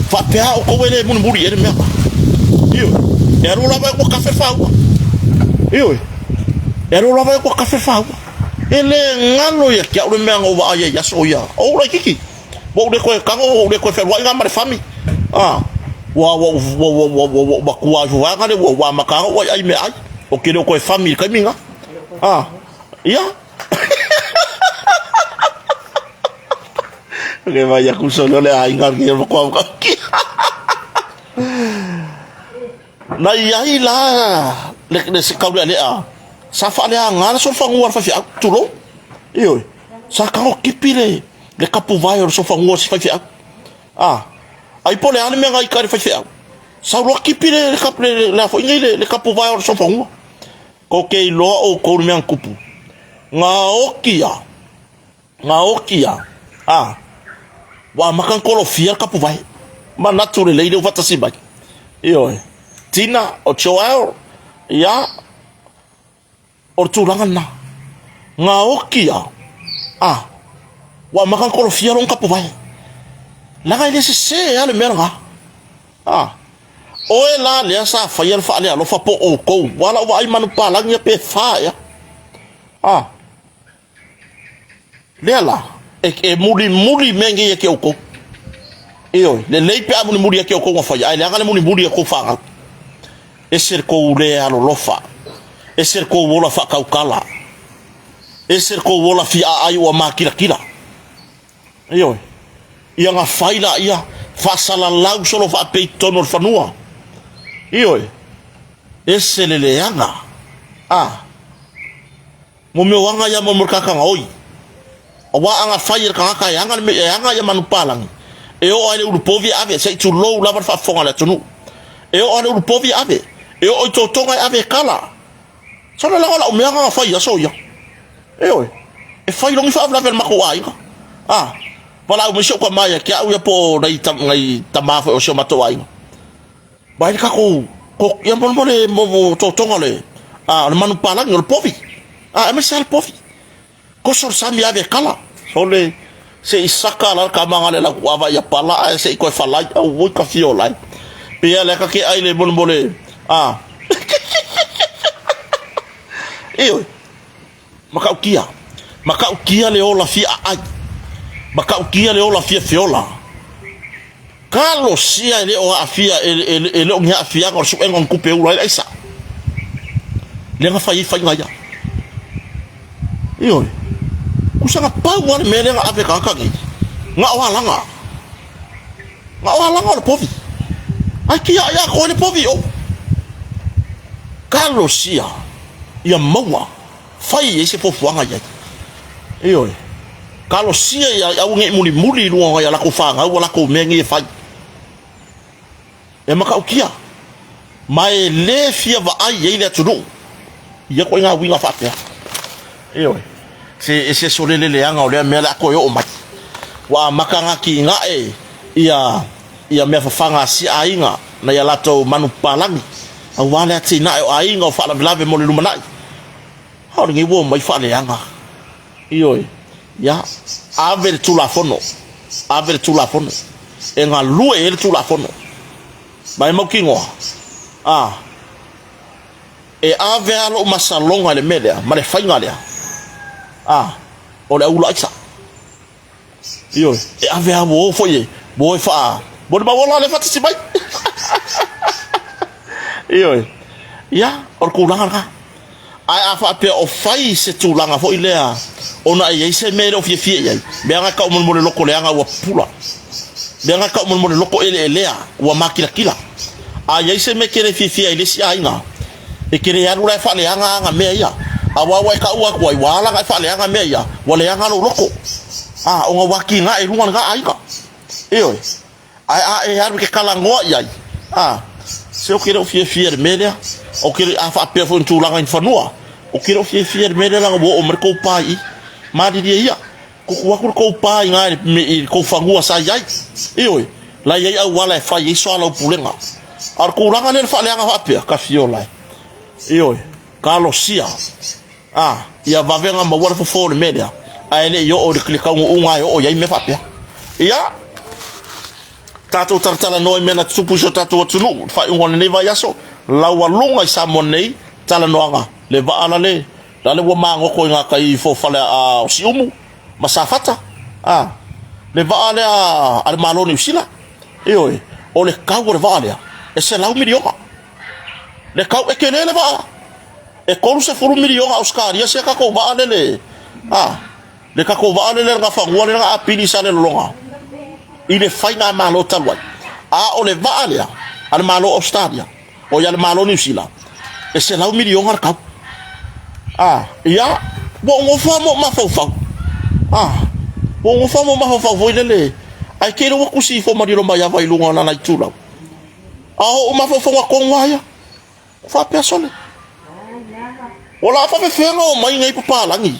faapea outou e le mulimuli i ai le mea. Ioe, e alu lava e ua kafe le faauga. Ioe, e alu lava e ua kafe le faauga. E le galo ia te au le mea na ou vaai ai i aso ia. O ou laititi. Ua ou le toe tago, ua ou le toe fealuai na ma le fami. Ah, ua ua ua ua ua ua ua matua ifo vaega lea ua ua amata ona ou aiai meaai. Ou te le o toe fami i le taimi lena. Ah, ia. Le vai aku solo le aiga ke o matua ka. Na i ai la le le se kaulealea sa faaleaga le solofanua a le faifeau, tulou. Ioe, sa tago kipi le le kapuvae o le solofanua o si faifeau. Ah, ai po o le a le mea na ita i le faifeau. Sau loa kipi le, le, le, le, le, foi nei le, le kapuvae o le sofanua. Ko ke iloa oukou le mea na tupu. Gaoki a. Gaoki a. A. Ua amata ona tolofia le kapuvae. Manatu lelei lea ua faatasi mai. Ioe. Tina o Joel, ia, o le tulaga lena. Gaoki a. A. Ua amata ona tolofia lona kapuvae. Leaga e le sese lava le mea lena. A. Oe la lea sa faia le faalealofa po o outou, ua lau vaai manupapalagi ia pe fa ea. A. Lea la, e, e mulimuli mea nei ia te outou. Ioe, lelei pe a mulimuli ia te outou na faia, ae leaga le mulimuli ia tou fanau. Ese le tou le alolofa, ese le tou ola faatautala, ese le tou ola fia aai ua makilatila. Ioe. Ia na fai laia, faasalalau solo faapea i totonu o le fanua. Ioe. Ese le leaga. A. Mo mea o aga ia mo mo le kakagaoi. Aua a na fai e le tagata e aga le mea e aga ia manupapalagi, e oo lava i le ulupovi e ave, se i tulou lava le faafofoga a le atunuu. E oo lava i le ulupovi e ave, e oo i totoga e ave e kala. Sala leaga o lau mea na fai i aso ia. Ioe. E fai loa ni faalavelave a le matou aiga. A, valaau mai si ou tama ia te au ia po o nai, nai tama foi o si o matou aiga. Vaai le tatou, ko, ia mo, mo le mo, mo totoga o le, a, o le manupapalagi, o le povi. A, aemaise lava le povi. Koso le sami ave e kala. Sole, se i saka la le tama na le lau ava ia pala ae se i toe falai. Auoi ka fio lai. Pea lea ka ke ai le molemole, a. Ioe. Matautia. Matautia le ola fia aai. Matautia le ola fia feola. Talosia e le o aafia, e, e, e le o ni aafiaga o le suega o ni tupe e ula ai le aisa. Lea na fai ai faiga ia. Ioe. Kusa na pau lava le mea lea na ave e tagata nei. Na o alaga. Na o alaga o le povi. Ai kia ai atoa ai le povi o. Talosia ia maua fai ai se fuafuaga i ai. Ioe. Talosia ia aua ne i mulimuli i luga o nai a latou fanau a latou mea nei e fai. E matautia. Ma e le fia vaai i ai le atunuu i ia ituaiga uiga faapea. Ioe. Se ese sole le leaga o lea mea o le a toe oo mai. Ua amata ona atinae ia ia mea fafaga a si aiga nai a latou manupapalagi aua le atinae o aiga o faalavelave mo le lumanai. A o lenei ua omai faaleaga. Ioe. Ia, ave le Tulafono, ave le Tulafono, e galue ai le Tulafono. Ma e mautinoa, a, e ave lava lou masaloga i le mea lea, ma le faiga lea, a, o le aula aisa. Ioe, e ave lava ua o foi e, ua o e faa, mo le mau ola lea e faatasi mai. Ioe, ia, o le tulaga lena. Ae a faapea o fai se tulaga foi lea ona e i ai se mea e le o fiafia i ai, mea na e tau mo le loko leaga ua pupula, mea na e tau mo le loko eleelea ua makilatila. A i ai se mea e te le fiafia ai i le isi aiga, e te le alu la e faaleaga ana mea ia. Aua ua e taua atu ai, ua ala ona e faaleaga mea ia, ua leaga lou loto, a, ona ua atinae i luga lena aiga. Ioe. Ae a e alu e te talanoa i ai, a, se ou te le o fiafia i le mea lea. Ou te le, a faapea foi i ni tulaga i ni fanua, ou te le o fiafia i le mea lea leaga ua oo mai le tou pa i i. Malilie ia, tutu atu le tou pa i ina i le tou fanua sa i ai. Ioe, la e i ai auala e fai ai soalaupulega. A o le tulaga lea i le faaleaga faapea, tafiola e. Ioe, talosia. A, ia vave ona maua le fofo o le mea lea, ae le i oo i le taunuuga e oo i ai mea faapea. Ia, tatou talatalanoa i mea na tutupu i si o tatou atunuu i le faaiuga o lenei vaiaso, laualuga i Samoa nei, talanoaga, le vaa la le, la le ua magoto i gatai i fofale a o Siumu ma Safata, a, le vaa lea a le Malo o Niu Sila, ioe, o le kau o le vaa lea, e $100 miliona. Le kau, e tele le vaa. E 30 miliona Ausetalia sia tatou vaa lele, a, le tatou vaa lele na fanua lele na apili i Salelologa i le faigamalo talu ai. A o le vaa lea a le Malo o Ausetalia, oi a le Malo o Niu Sila, e $100 miliona le tau. A, ia, ua ou nofo lava ma ou mafaufau, a, ua ou nofo lava ma ou mafaufau foi lele, ae te iloa ua tusi ifo ma lilo mai lava i luga o lana itulau. A o mafaufauga tonu lava ia. Faapea sole. O la faafefea na omai nei papalagi?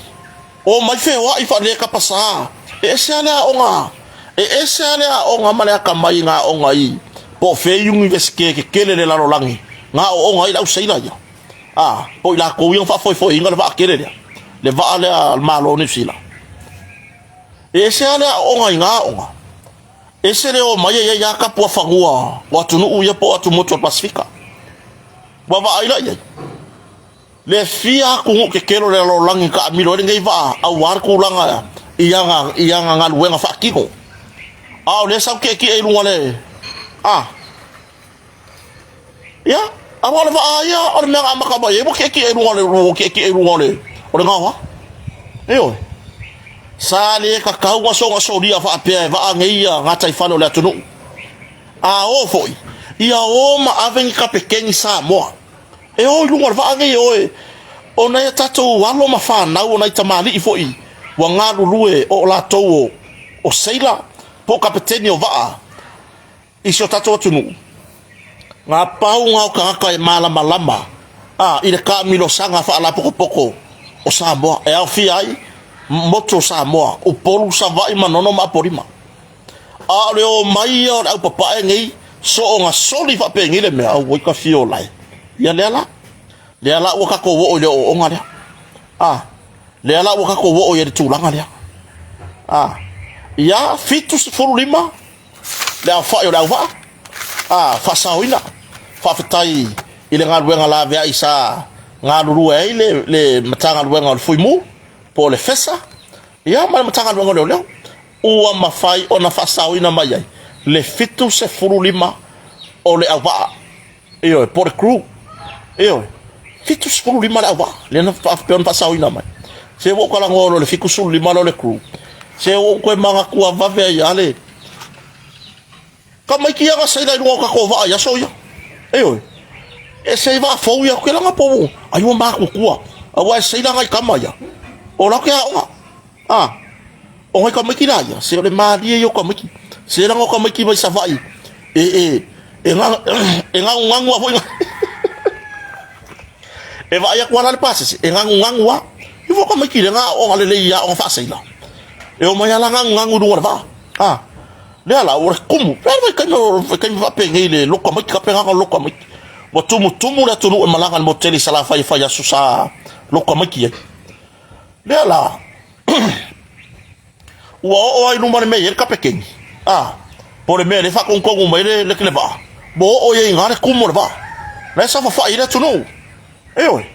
Omai feoai faalekapasā. E ese lava le aoga, e ese lava le aoga ma le atamai i ngā aoga i po o fea iunivesite tetele le lalolagi, ngā aoaoga ai le au seila ia. A, po o i latou ia na faafoefoeina le vaa tele lea, le vaa lea a le Malo o Niu Sila. E ese lava le aoaoga i ngā aoga, ese le omai e i ai lava tapuafanua o atunuu ia po o atumotu o le Pasefika. Ua vaai la i ai le fia atunuu tetele o le lalolagi na taamilo ai lenei vaa aua le tulaga i ana i ana galuega faatino. A o lea sau tietie i luga le a ia aua o le vaa ia o le mea na amata mai ai ua tietie i luga le ua tietie i luga o le o le gaoa. Ioe. Sa le tatau ona soona solia faapea e vaa nei ia gataifale o le atunuu. A o foi, ia o ma ave ni kapeteni Samoa e o i luga o le vaa nei e o e o nai a tatou alo ma fanau o nai tamalii foi ua galulue o o latou o, o seila po o kapeteni o vaa i si o tatou atunuu. Na pau na o tagata e malamalama a i le taamilosaga faalapotopoto o Samoa e aofia ai motu o Samoa, Upolu, Savaii, Manono ma Apolima. A o le omai ia o le aupapae nei, soona soli faapenei le mea, auoi ka fia o lae. Ia lea la, lea la ua tatou oo i le ooooga lea. A, lea la ua tatou oo i le tulaga lea. A, ia, 75 le aofai o le auvaa, a, faasaoina. Faafetai i le galuega laveai sa galulue ai le, le Matagaluega o le Fuimu, po o le FESA, ia ma le Matagaluega o Leoleo. Ua mafai ona faasaoina mai ai le 75 o le auvaa, ioe, po o le crew, ioe, 75 le auvaa, lea na faapea ona faasaoina mai. Se ua ou talanoa loa i le 75 lea o le crew, se ua ou toe manatua vave ai lava le tamaiti ia na saila i luga o tatou vaa i aso ia. Ioe, e se vaa fou ia, ou te laga po o ai ua matutua, aua e saila nai tama ia, o la ke aoga. A, o nai tamaiti la ia, se o le malie ia o tamaiti. Se leaga o tamaiti mai Savaii, e, e, e, e ganuganu lava foi. E vaai atu lava la le pasese, e ganuganu lava. E foi tamaiti lea na aooga lelei i aoga faaseila. E omai lava la ganuganu i luga o le vaa. A, lea la, ua tumu. Pe vaitaimi, vaitaimi faapenei le loka tamaiti, tapenaga o le loka tamaiti. Ua tumutumu le atunuu e malaga i le motu tele i Salafai e fai aso sa loka tamaiti ai. Lea la, ua oo ai luma le mea i ai le kapeteni, a, po o le mea lea e faatonutonu mai le, le, le vaa, ua oo i ai i ina le tumu o le vaa. La e saofafai ai le atunuu. Ioe.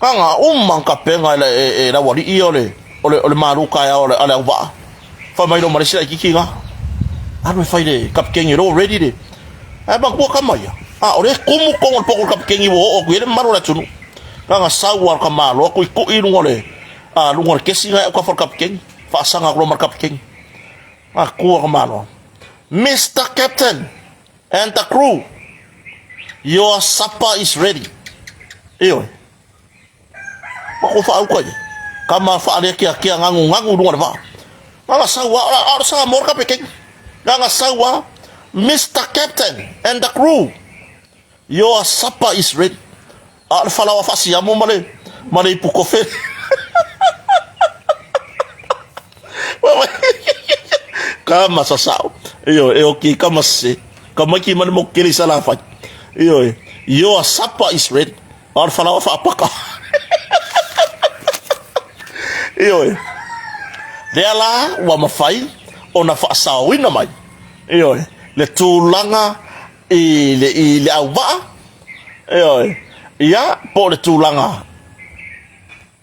Taga uma na tapena e, e, e le aualii ia o le, o le, o le malu taeao a le auvaa. Fai mai loa ma le isi laitiiti ina. Alu e fai le kapeteni e lo ready le. Ae matua tama ia. A, o lea e tumu tonu o le poto o le kapeteni ua oo atu i ai le mamalu o le atunuu. Taga sau a ka malo atu i tui luga o le, a, luga o le kesi na e autafa o le kapeteni. Faasaga atu loa ma le kapeteni. Matua ka malo. Mister Captain and the crew, your supper is ready. Ioe. Ma ko whaauka ia. Kama whaalekeakea ngangungangu runga le vaa. Nganga sau a, a o le Samoa le kapeteni. Nganga sau a, Mister Captain and the crew, your supper is ready. A o le falaoa faasiamu ma le, ma le ipu kofe. Kama sasao. Ioe, e oki kama se. Kama ki mane mo kele salafai. Ioe, your supper is ready. A o le falaoa faapaka. Ioe. Lea la ua mafai ona faasaoina mai. Ioe. Le tulaga i le, i le auvaa. Ioe. Ia, po o le tulaga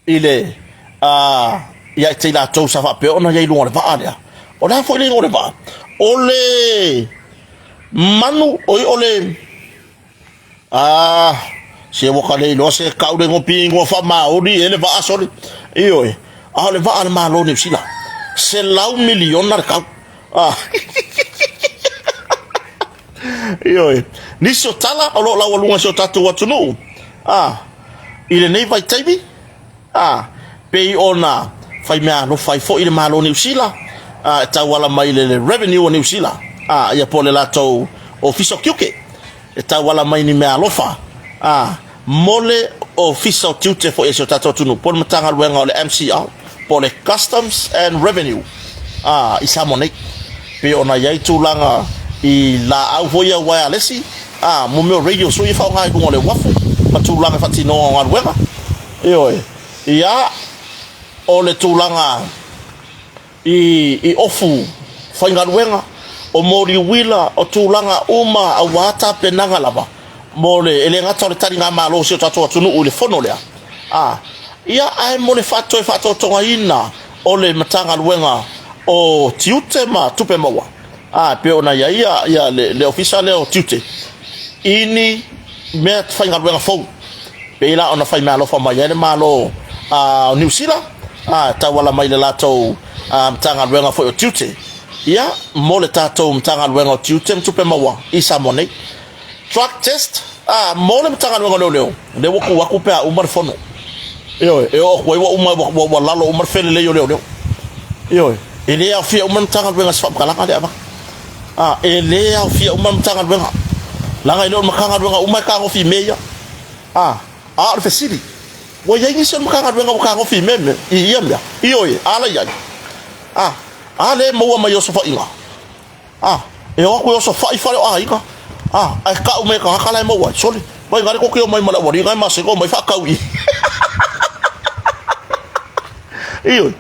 i le, a, ia te i latou sa faapea ona i ai i luga o le vaa lea. O le a foi le igoa o le vaa? O le manu, oi, o le, Ah, se ua ka le iloa se kau le ngopi ingoa faamaoni e le vaa sole. Ioe, a o le vaa a le Malo o Niu Sila, $100 miliona le kau. Ah. Ioe, nisi o tala o lo o laualuga i si o tatou atunuu. Ah, i lenei vaitaimi, A, pei ona fai meaalofa ai foi le Malo o Niu Sila, a, e tauala mai i le Revenue o Niu Sila, a, ia po o le latou Ofisa o Tiute e tauala mai ni meaalofa a mo le Ofisa o Tiute foi a si o tatou atunuu po o le Matagaluega o le MCIL po o le Customs and Revenue a i Samoa nei. Pei ona i ai tulaga i laau foi ia uaealesi a mo mea o radios foi ia e faaaoga i luga o le uafu ma tulaga e faatinoga o galuega. Ioe. Ia, o le tulaga i ofu faigaluega, o moli uila, o tulaga uma aua tapenaga lava mo le, e le gata o le taligamalo o si o tatou atunuu i le fono lea, a, ia, ae mo le toe faatotogaina o le Matagaluega o Tiute ma Tupe Maua, a, e pei ona i ai ia, ia le, le ofisa lea o Tiute i ni mea faigaluega fou. Pei la ona faimeaalofa mai ai le Malo o Niu Sila, e tauala mai i le latou Matagaluega foi o Tiute, ia, mo le tatou Matagaluega o Tiute ma Tupe Maua i Samoa nei. Drug test, mo le Matagaluega o Leoleo, lea ua tuu atu pe a uma le fono. Ioe, e oo atu ai ua uma, ua lalo uma le felelei o leoleo. Ioe, e le aofia uma le Matagaluega i se faamatalaga lea e avatu. E le aofia uma le Matagaluega, leaga e le o le Matagaluega uma e tagofi i mea ia. A, a o le fesili, ua i ai nisi o le Matagaluega ua tagofi i mea mea, i ia mea? Ioe, a la i ai? A, a lea e maua mai i osofaiga? A, e o atu e osofai fale o aiga, a, ae tau mai e tagata la e maua ai, sole, vai gale tou te omai ma le aualii na e masani ona omai faatau i i. Ioe.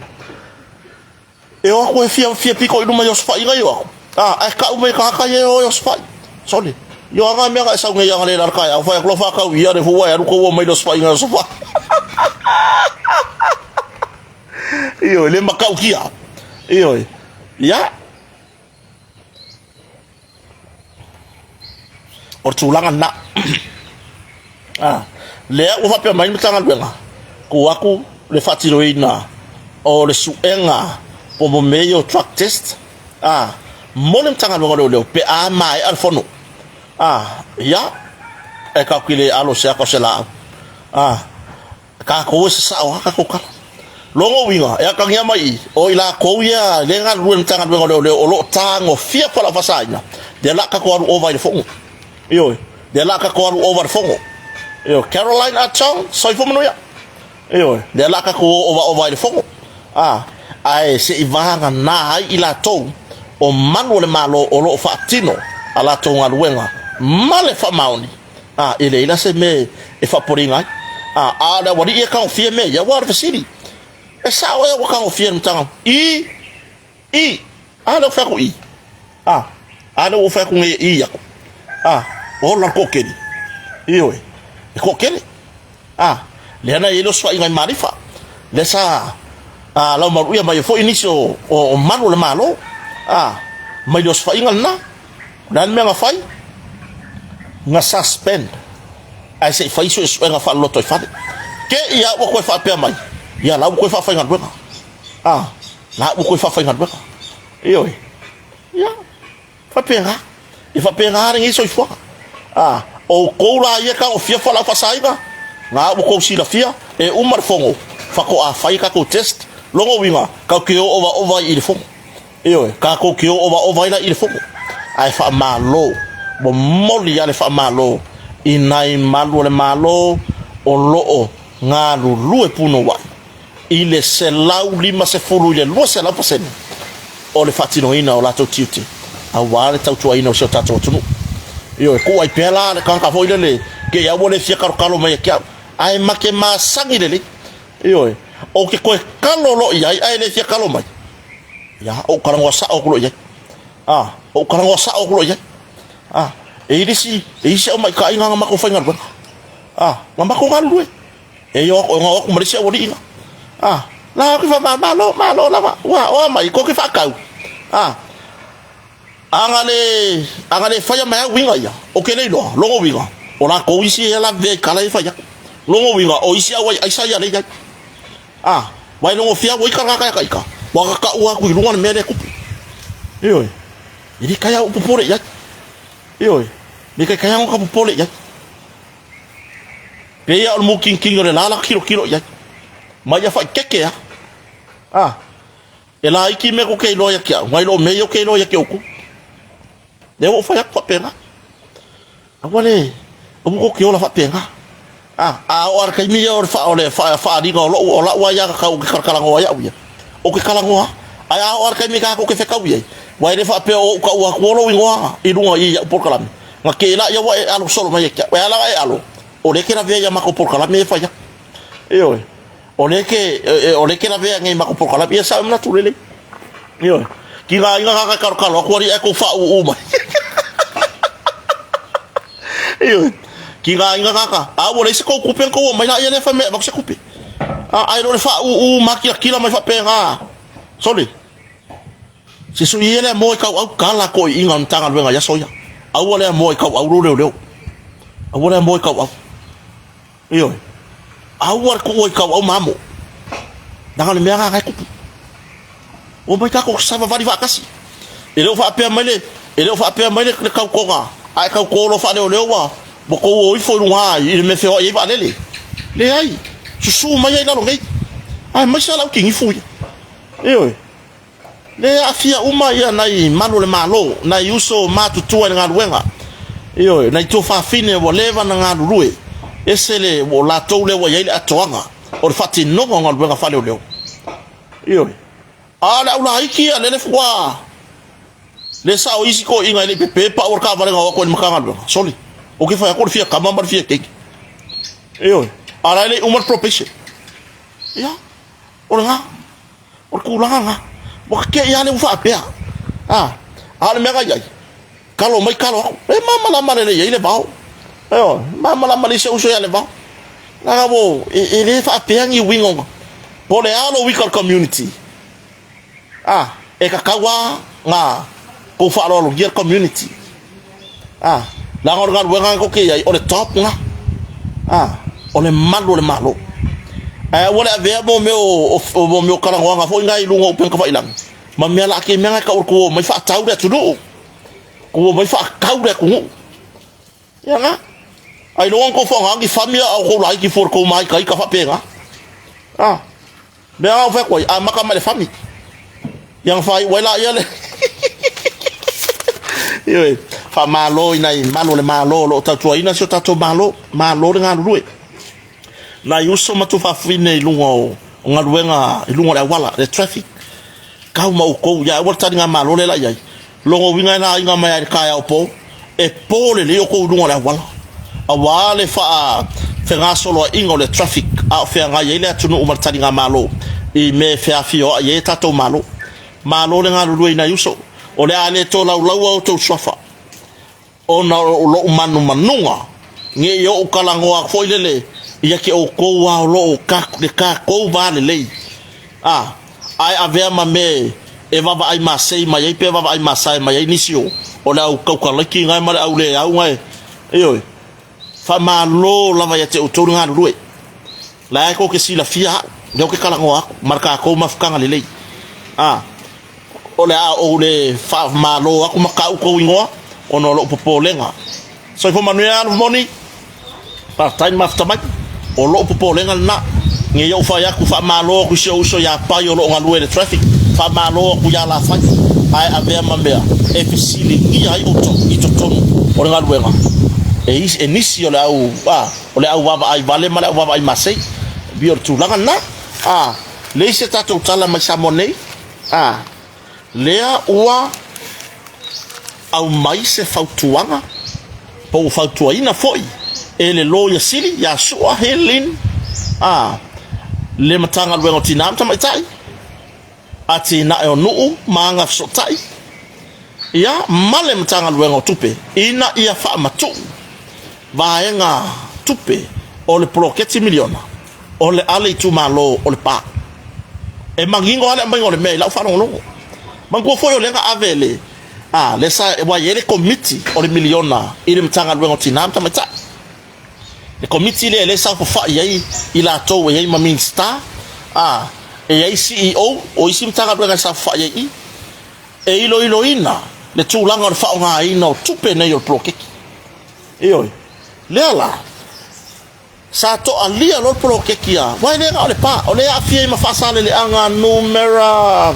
E o atu e fia, fia pito i luma i osofaiga i o atu. A, ae tau mai e tagata ia e o e osofai. Sole, i o aga mea na e sau nei aga le la le taeao, fai atu la faatau ia le fua e alu tou omai i le osofaiga e osofai. Ioe, le matautia. Ioe. Ia. O le tulaga lena. Ah, lea ua faapea mai le Matagaluega, tuu atu le faatinoina o le suega po o mea ia o drug test ah, mo le Matagaluega o Leoleo pe a maea le fono. Ah, ia, e tatou te le alo i se ata o se laau. Ah, Tatou e sasao lava tatou tala. Lona uiga, e atagia mai i, o i latou ia lea e galulue i le Matagaluega o Leoleo o lo o tagofia fualaau faasaina, lea la tatou alu ova i le fono. Ioe, lea la tatou alu ova i le fono. Ioe, Caroline Ah Chong, soifua manuia. Ioe, lea la tatou o ovaova ai i le fono. A, ae se i vagana ai i latou o malu o le Malo o lo o faatino a latou galuega ma le faamaoni. A, e leai la se mea e faapopoleina ai. A, a o le aualii e tagofia mea ia, aua o le fesili, e sao ea ua tagofia e le matagaluega? I, i, a lea ua fai atu i. A, a lea ua ou fai atu nei e i aku. A, ola le toatele. Ioe, e toatele. A, lea na i ai le osofaiga i Malifa, lea sa a, laumaluia mai ai foi nisi o, o, o malu o le Malo, a, mai le osofaiga lena. O le a le mea na fai? Na suspend ae se i fai suesuega faalolotoifale. Te i a ua toe faapea mai, ia la ua toe faafaigaluega. A, la ua toe faafaigaluega. Ioe. Ia, faapena. E faapena lenei soifuaga. A, outou la ia e tagofia fualaau faasaina, na ua tou silafia, e uma le fono, faatoa fai tatou test. Lona uiga, tatou te o ovaova ai i le fono. Ioe, tatou te o ovaova ai la i le fono, ae faamalo, ua momoli lava le faamalo i nai malu o le Malo o lo o galulue punouai i le 150 i le 200 pasene o le faatinoina o latou tiute aua le tautuaina o si o tatou atunuu. Ioe, tuu ai pea la le tagata foi lele, te i lava ua le fia kalokalo mai ia te au, ae ma te masani lelei. Ioe, ou te toe kalo loa i ai ae le fia kalo mai. Ia, ou talanoa sao atu loa i ai. A, ou talanoa sao atu loa i ai. A, e i isi, e isi au maitaiga na matou faigaluega. A, na matou galulue. E i o atu, o atu ma le isi aualii la. A, la ke wha malo, malo lava. Ua, oa mai, ko ke whakau. A, aga le, aga le whaia mai au winga ia. O ke leiloa, longo winga. O la kou isi e la vea i kala e whaia. Longo winga, o isi au ai aisa ia lei ai. A, wai logo fia ua ika la ka ika. Ua ka ua aku i lunga le mea lea kupu. Ioe. E le kai au popole i ai. Ioe. Le kai kai au ka popole i ai. Pei o le mukinkingi o le la la kilokilo i ai. Mai ia whaikeke a. A, e la iki mea ko ke iloa ia ki au. Ngai lo mea ia ke iloa ia ki oukou. Lea ua ou fai atu faapena. Aua le, aua kou te ola faapena. A, a oo lava i le taimi ia o le faa, o le faaaliga o lou, o lau aiatatau ou te talatalanoa ai au ia, ou te talanoa. Ae a oo lava i le taimi tatou te fetaui ai, aua e le faapea o ou taua atua lou igoa i luga i i au polokalame, na te laia ua e alo solo mai ia te au. E ala ona e alo, o lea e te lavea i a matou polokalame ia e fai atu. Ioe. O lea ke, o lea ke lavea nei matou polokalame. Ia sa e manatu lelei. Ioe. Ki ngā inga kaka kalokalo atu ali e kou whauu mai. Ioe. Ki ngā inga kaka. A ua leai se kou kupe na kou mai la ia lea whai mea e se kupe. A ai lo le whauu ma kila kila mai whape ngā. Sorry. Se sui ia lea moe kau au kala ko i inga o Matagaluega i aso ia. Aua lea moe kau au lo leo leo. Aua lea moe kau au. Ioe. Aua le tuua i kauau ma amo. Leaga o le mea lena e tupu. Ua mai tatou savavali faatasi. E le o faapea mai le, e le o faapea mai le, le tautoga, a e tauto loa faaleoleo ua, ua tou o ifo i luga i le mea e feoai ai vaalele. Leai. Susu mai ai i lalo nei. Aemaise lava le autinifu ia. Ioe. Le aafia uma ia nai malu o le Malo, nai uso matutua i le galuega, ioe, nai tuafafine ua leva na galulue, ese le o latou lea ua i ai le atoaga o le faatinoga o galuega faaleoleo. Ioe. A o le aulaiti ia lele faatoa le sao isi toeaiina e le i pepe pau o le taavale na o atu ai i le Matagaluega. Sole, ou te fai atu o le fia tama ma le fia keiki. Ioe. A o la e le i uma le probation. Ia, o lena. O le tulaga lena. Ua tetee lava lea ua faapea. A, a o le mea na i ai, kalo mai kalo aku. E malamalama lelei ai le vao. Ioe, malamalama lelei si ou uso ia Levao. Leaga ua, e le faapea ni uiga o, po o le a lou uiga o le community, a, e tatau lava ona tou faaaloalogia le community. A, leaga o le galuega lena tou te i ai, o le top lena. A, o le malu o le Malo. Ae aua le avea mo mea o, o, mo mea o talanoaga foi na i luga o upega tafailagi, ma mea laiti mea na e tau o le tou omai faatau le atunuu. Tou omai faatau le atunuu. Ia na. Ailoga na tou faaaoga ni fami a o tou laiti fua i le tou māitaita faapena. A. Mea a ou fai atu ai, amata mai le fami. Ia na faaiu ai laia le. Ioe, faamalo i nai malu o le Malo o lo o tautuaina si o tatou Malo. Malo le galulue. Nai uso ma tuafafine i luga o galuega i luga o le auala, le traffic. Kau ma outou, ia aua le taligamalo lea la i ai. Lona uiga e na aiga mai lava i le taeao po, e po lelei outou i luga o le auala, aua le faafegasoloaiga o le traffic a o feagai ai le atunuu ma le taligamalo i mea e feafioai ai a tatou Malo. Malo le galulue i nai uso, o le a le tolaulaua outou suafa. Ona o lou manumanuga, ne i ou talanoa foi lele ia te outou a o loo le tatou va lelei, a, ae avea ma mea e vavaai masei mai ai pe vavaai masae mai ai nisi o, o le au taukalaiki gae ma le au le au gae. Ioe. Faamalo lava ia te outou le galulue. La e tou te silafia au, lea ou te talanoa atu ma le tatou mafutaga lelei. A. O le a ou le faamalo atu ma tau tou igoa ona o lou popolega. Soifua manuia Alo Moni, faafetai le mafuta mai. O lou popolega lena. Ne i ou fai atu faamalo atu i si ou uso ia Pai o lo o galue i le traffic, faamalo atu ia Lafai, ae avea ma mea e fesiligia ai outou i totonu o le galuega e, e nisi o le au, a, o le au vaavaai vale ma le au vaavaai masei. E pei o le tulaga lena. A, leai se tatou tala mai Samoa nei. A, lea ua aumai se fautuaga po ua fautuaina foi e le Loia Sili ia Sua Helin a le Matagaluega o Tina ma Tamaitai, Atinae o Nuu ma Agafesootai, ia ma le Matagaluega o Tupe ina ia faamatuu vaega tupe o le poloketi miliona o le a le itumalo o Lepa. E manino lava le aumaiga o le mea i lau faalogologo. Manatua foi o lea na ave le, a, lea sa, ua i ai le komiti o le miliona i le Matagaluega o Tina ma Tamaitai. Le komiti lea lea sa fofai ai i latou e i ai ma Minisita, a, e i ai CEO o isi Matagaluega e saofafai ai i i, e iloiloina le tulaga o le faaaogaina o tupe nei o le poloketi. Ioe. Lea la, sa toalia loa le poloketi a, aua e le na o Lepa, o lea e aafia ai ma Faasaleleaga, Numera,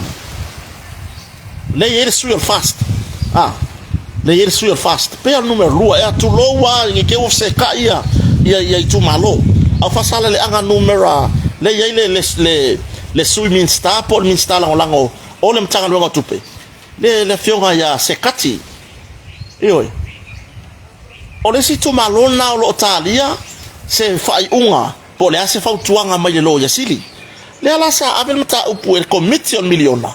lea e i ai le sui o le FAST. A. Lea e i ai le sui o le FAST, pei lava o le numera 2 ea, tulou lava ne i te i ua fesetai ia ia itumalo. A o Faasaleleaga numera, lea e i ai le le le le Sui Minisita po o le Minisita Lagolago o le Matagaluega o Tupe, le le Afioga ia Sekati. Ioe. O le isi itumalo lena o lo o talia se faaiuga po o le a se fautuaga mai le Loia Sili. Lea la sa ave le mataupu e le Komiti o le Miliona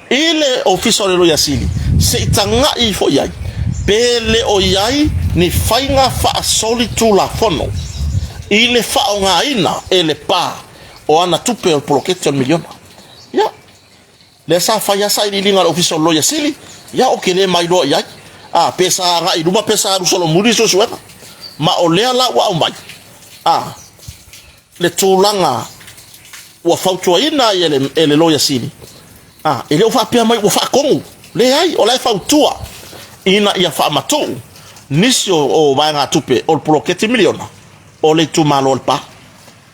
i le Ofisa o le Loia Sili se i tagai ifo i ai pe le o i ai ni faiga faasolitulafono i le faaaogaina e Lepa o ana tupe o le poloketi o le miliona. Ia, Lea sa fai lava sailiiliga a le Ofisa o le Loia Sili, ia ou te le mailoa i ai, a, pe sa agai i luma pe sa alu solomuli le suesuega. Ma o lea la ua aumai, a, le tulaga ua fautuaina ai e le, e le Loia Sili, a, e le o faapea mai ua faatonu. Leai, o la e fautua ina ia faamatuu nisi o, o vaegatupe o le poloketi miliona o le itumalo o Lepa.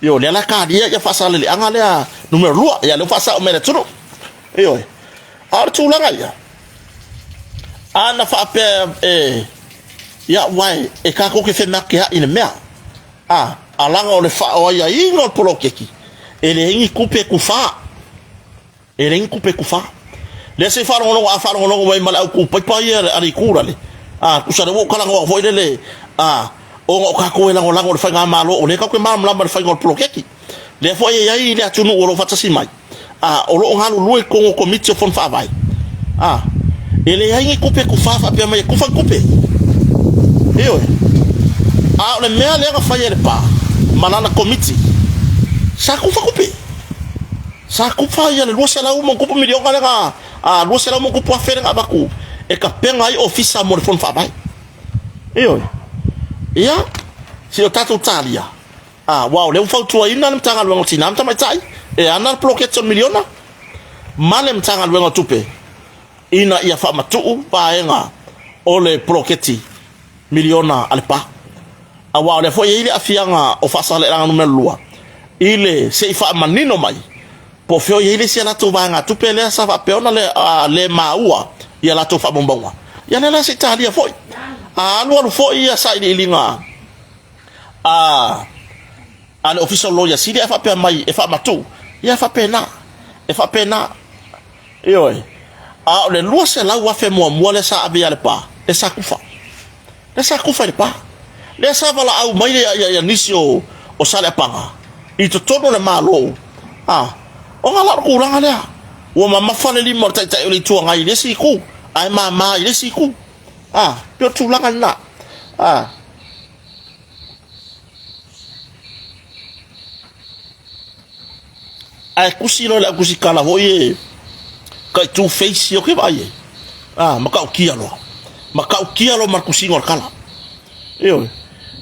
Ioe, lea la talia ia faasaleleaga lea numera 2, ia lea ua faasao mai e le atunuu. Ioe. A o le tulaga ia, a na faapea e, ia uae, e tatou te femateai i le mea, a, a laga o le faaoaiaiga o le poloketi, e leai ni tupe e tufa. E leai ni tupe tufa. Lea se i faalogologo, a faalogologo mai ma le au tu paipa ia a le itu lale, a, tusa lea ua ou talanoa foi lele, a, ona o tatou e lagolago i le faigamalo, o lea tatou te malamalama i le faiga o le poloketi. Lea foi e i ai le atunuu o lo o faatasi mai, a, o lo o galulue i totonu o Komiti o Fono Faavae. A, e leai ni tupe tufa faapea mai e tufa ni tupe. Ioe. A o le mea lea na fai e Lepa ma lana Komiti, sa tufa tupe. Sa tufa ia le 200 ma ona tupu miliona lea na, a, 200 ma ona tupu afe lea na avatu e tapena ai ofisa mo le Fono Faavae. Ioe. Ia, se i o tatou talia, a, aua o lea ua fautuaina le Matagaluega o Tina ma Tamaitai e ana le poloketi o le miliona ma le Matagaluega o Tupe ina ia faamatuu vaega o le poloketi miliona a Lepa. Aua o lea foi e i ai le aafiaga o Faasaleleaga Numera 2 i le se i faamanino mai po o fea o i ai le isi a latou vaegatupe lea sa faapea ona le, le maua i a latou faamaumauga. Ia lea la se i talia foi. A alualu foi ia sailiiliga a a le Ofisa o Loia Sili ae faapea mai e faamatuu, ia e faapena, e faapena. Ioe. A o le 200,000 muamua lea sa ave ia Lepa, lea sa tufa. Lea sa tufa i Lepa. Lea sa valaau mai ia, ia, ia nisi o, o Saleapaga i totonu o le Malo. A, ona la o le tulaga lea. Ua mamafa le lima o le Taitai o le Itu Agai i le isi itu, ae mama i le isi itu. A, pei o le tulaga lena. A. Ae tusi loa le au tusitala foi e kai two face ou te vaai ai. Ah, matautia loa. Matautia loa ma le tusiga o le tala. Ioe.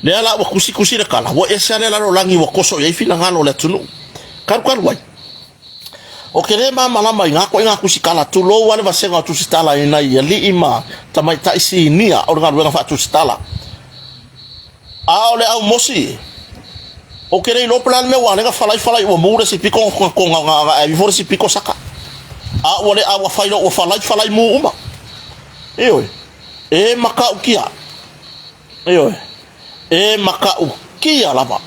Lea la ua tusi tusi le tala, ua ese lava le lalolagi ua toso i ai finagalo o le atunuu. Kalukalu ai. Ou te le malamalama i na ituaiga tusitala, tulou lava le vasega o tusitala i nai alii ma tamaitai sinia o le galuega faatusitala. A o le au mosi, ou te le iloa po o le a le mea ua ala ai ona falai falai ua mu le isi pito ona ave ifo le isi pito saka. A ua le a ua fai loa ua falai falai mu uma. Ioe, e matautia. Ioe, e matautia lava.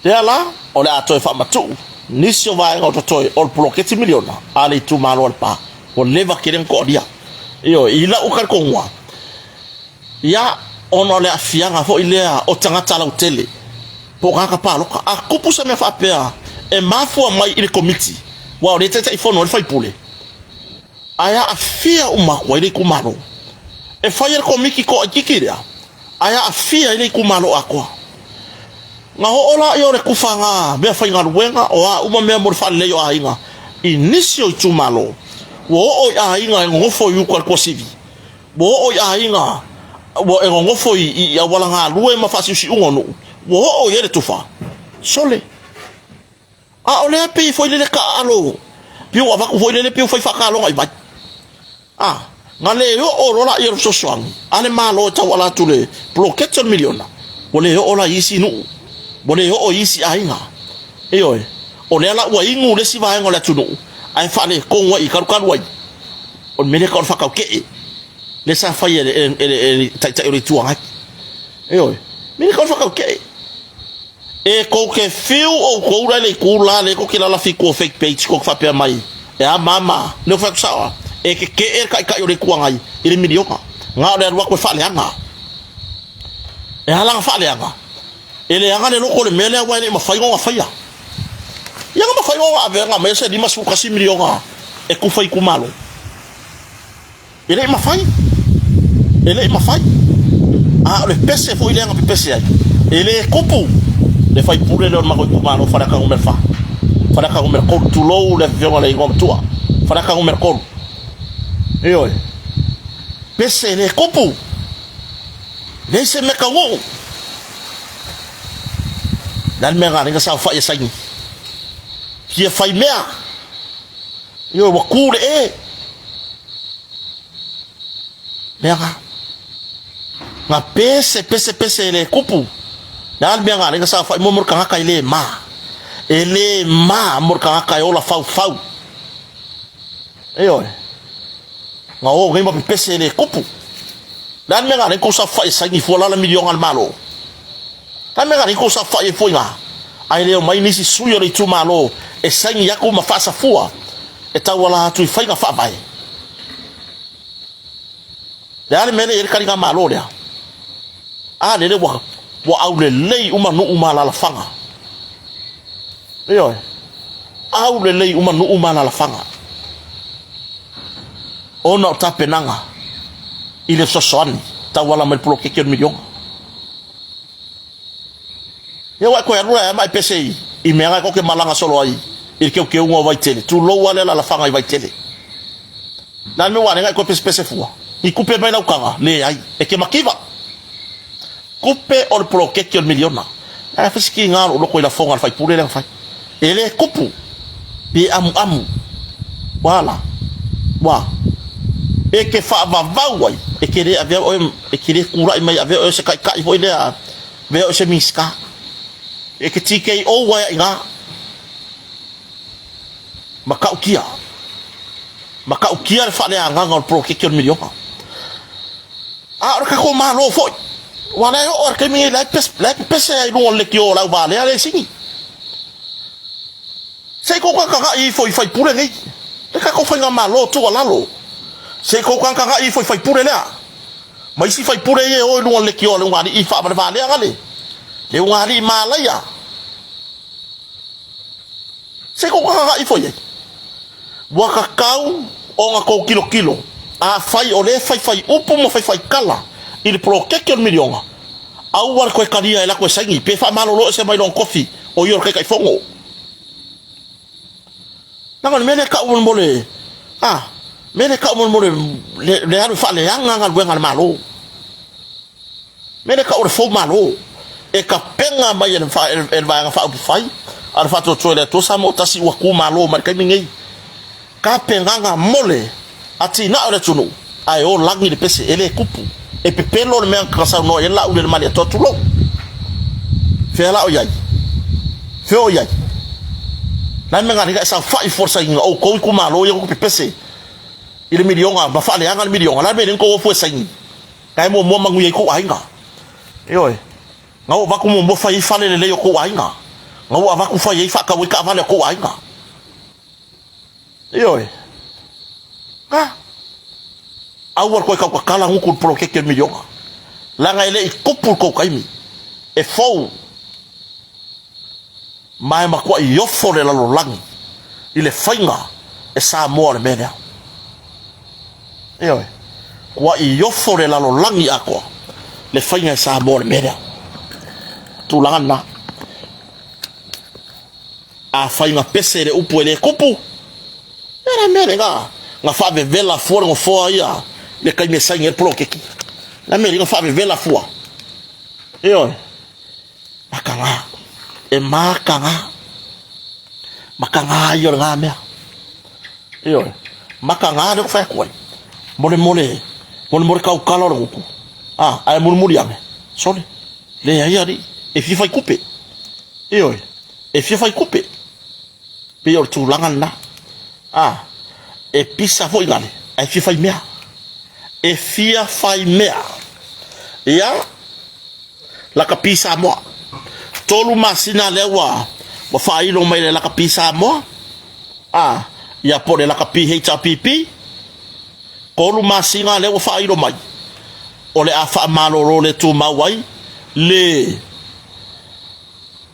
Lea la, o le a toe faamatuu nisi o vaega o totoe o le poloketi miliona a le itumalo o Lepa. Ua leva tele ona toalia. Ioe, i lau talitonuga, ia, ona o le aafiaga foi lea o tagata lautele po o tagata palota. A tupu se mea faapea e mafua mai i le komiti, aua o lea e taitaifono ai le sui usufono, ae aafia uma atu ai le itumalo. E fai e le komiti toaitiiti lea, ae aafia ai le itumalo atoa. Na oo lea o le tufaga meafaigaluega o a uma mea mo le faalelei o aiga i nisi o itumalo, ua oo i aiga e nonofo i uta i le tuasivi, ua oo i aiga ua e nonofo i auala galue ma faasiusiuga o nuu, ua oo i ai le tufa. Sole! A o lea pei foi lele taaalo, pei ua avatu foi lele pei ua fai faataloga i vai. A, na le oo loa lea o le fesoasoani a le Malo e tauala atu le poloketi o le miliona, ua le oo la i isi nuu, ua le oo i isi aiga. Ioe, o lea la ua inu le isi vaega o le atunuu, ae faaletonu ai, kalukalu ai. O le mea lea e tau o le faatautee, lea sa fai e le Taitai o le Itu Agai. Ioe, mea lea e tau o le faatautee. E tou te fiu outou la i le itu la lea tou te lalafi i tua o fake page tou te faapea mai e a ma a ma a. Lea ua fai atu sao a, e tetee le Taitai o le Itu Agai i le miliona. Na o le alu atu e faaleaga. E a lana faaleaga? E leaga le loto o le mea lea aua e le i mafai ona faia. Ia na mafai ona ave ona aumaia se 51 miliona e tufa i itumalo. E le i mafai. E le i mafai. A o le pese foi lea na pepese ai, e le tupu le faipule lea o le matou itumalo Faleata Nu.4. Faleata Nu.3, tulou le afioga i le igoa matua. Faleata Nu.3. Ioe. Pese e le tupu. Leai se mea taunuu. Le a le mea na ala ai ona saofai e saini? Fia fai mea. Ioe, ua tu le e. Mea na. Na pese, pese, pese e le kupu. Le a le mea na ala ai ona saofai mo mo le tagata e le ma. E le ma mo le tagata e ola faufau. Ioe. Na o nei ma pepese e le kupu. Le a le mea na ala ai kou saofai e saini fua la le miliona a le Malo? Le a le mea na ala ai kou saofai ai fua i ina? Ae le omai nisi sui o le itumalo e saini atu ma faasafua e tauala atu i faiga faavae. Le a le mea lea e i ai le taligamalo lea? A lele ua, ua aulelei uma nuu ma alalafaga. Ioe. Aulelei uma nuu ma alalafaga. Ona o tapenaga i le fesoasoani tauala mai le poloketi o le miliona. Ia ua e toe alu la e ma e pese i, i mea e koke malaga solo ai i le keukeuga o Vaitele. Tulou lava le alalafaga i Vaitele. Le a le mea ua ale e toe pesepese fua? Ni tupe mai lau taga? Leai. E te mativa. Tupe o le poloketi o le miliona. Ae fai si tiga o lou loto i lafoga a le faipule lea na fai. E le tupu. Pe amuamu. Ua ala. Ua. E te faavavau ai. E te le avea oe, e te le tulai mai e avea oe o se taitai foi lea, avea oe o se Minisita. E te TKO ai i ina. Matautia. Matautia le faaleagaga o le poloketi o le miliona. A o le tatou Malo foi, aua la e oo lava i le taimi lenei, la e pepese lava i luga o le leitio o le auvalea lea e sini. Se i tou tagatagai ifo i faipule nei, le tatou faigamalo tuualalo, se i tou tagatagai ifo i faipule lea, ma isi faipule ia e o i luga o le leitio a le ugaalii faavalevalea gale, le ugaalii malaia. Se i tou tagatagai ifo i ai. Ua tatau ona tou tilotilo, afai o lea e faifai upu ma faifai tala i le poloketi o le miliona, aua le toe talia e latou e saini, pe faamalolo ese mai lona tofi o ia o le Taitaifono. Leaga o le mea lea e tau mo le, a, mea lea e tau mo le, le alu e faaleaga galuega a le Malo. Mea lea e tau o le fou malo, e tapena mai e le Vaega Faaupufai a le Faatuatua i le Atua Samoa Tasi ua tu malo mai le taimi lenei. Tapenaga mo le atinae o le atunuu, ae o lagi le pese, e le tupu. E pepelo le mea na saunoa i ai Laauli le Malietoa, tulou. Fea la o i ai? Fea o i ai? O le a le mea na alii e saofai fua le sainiga o outou itumalo ia tou te pepese i le miliona ma faaleaga le miliona. O le a le mea e le tou o fua e saini? Na e muamua manuia ai kou aiga. Ioe. Na ua avatu muamua fai ai fale lelei o kou aiga. Na ua avatu fai ai faatau ai taavale a kou aiga. Ioe. Na. Aua le toe tautatala gutu le poloketi o le miliona. Leaga e le i tupu le tou taimi. E fou. Ma e matuai ofo le lalolagi i le faiga e Samoa o le mea lea. Ioe. Tuai ofo le lalolagi atoa le faiga e Samoa o le mea lea. Tulaga lena. A faiga pese le upu e le kupu, e le mea lena. Na faavevela fua le nofoa ia le taimi e saini ai le poloketi. Le mea lena faavevela fua. Ioe. Makaga. E makaga. Makaga ia o lena mea. Ioe. Makaga lea ua fai atu ai. Molemole, molemole tautala o le gutu. A, ae mulimuli ane. Sole. Leai alii. E fia fai tupe. Ioe. E fia fai tupe. Pei o le tulaga lena. A, e pisa foi gale. Ae fia fai mea. E fia fai mea. Ia, lakapi Samoa. 3 masina lea ua ua faailo mai le lakapi Samoa. A, ia po o le lakapi HRPP. 3 masina lea ua faailo mai. O le a faamalolo le tumau ai le